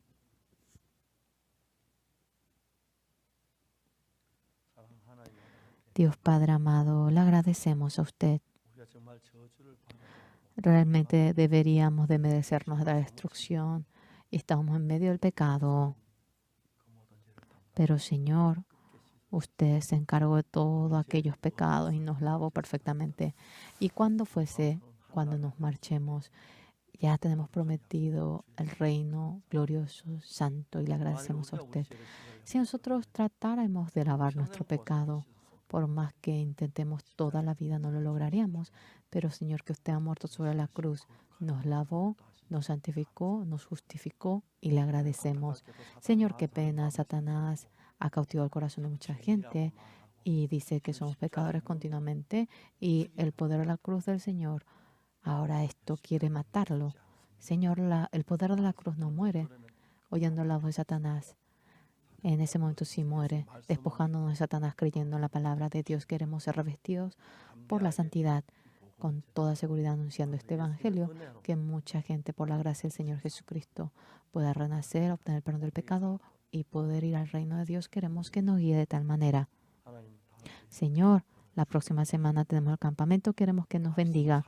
Dios Padre amado, le agradecemos a usted. Realmente deberíamos de merecernos la destrucción. Estamos en medio del pecado. Pero Señor, usted se encargó de todos aquellos pecados y nos lavó perfectamente. Y cuando fuese, cuando nos marchemos, ya tenemos prometido el reino glorioso, santo, y le agradecemos a usted. Si nosotros tratáramos de lavar nuestro pecado, por más que intentemos toda la vida, no lo lograríamos. Pero, Señor, que usted ha muerto sobre la cruz, nos lavó, nos santificó, nos justificó y le agradecemos. Señor, qué pena, Satanás ha cautivado el corazón de mucha gente y dice que somos pecadores continuamente, y el poder de la cruz del Señor, ahora esto quiere matarlo. Señor, el poder de la cruz no muere oyendo la voz de Satanás. En ese momento sí muere, despojándonos de Satanás, creyendo en la palabra de Dios. Queremos ser revestidos por la santidad, con toda seguridad anunciando este evangelio, que mucha gente, por la gracia del Señor Jesucristo, pueda renacer, obtener perdón del pecado y poder ir al reino de Dios. Queremos que nos guíe de tal manera. Señor, la próxima semana tenemos el campamento. Queremos que nos bendiga.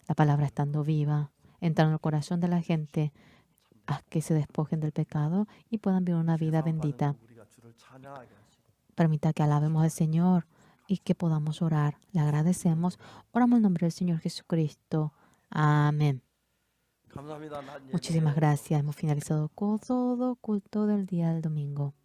La palabra estando viva, entrando en el corazón de la gente, haz que se despojen del pecado y puedan vivir una vida bendita. Permita que alabemos al Señor y que podamos orar. Le agradecemos. Oramos en nombre del Señor Jesucristo. Amén. Muchísimas gracias. Hemos finalizado con todo culto del día del domingo.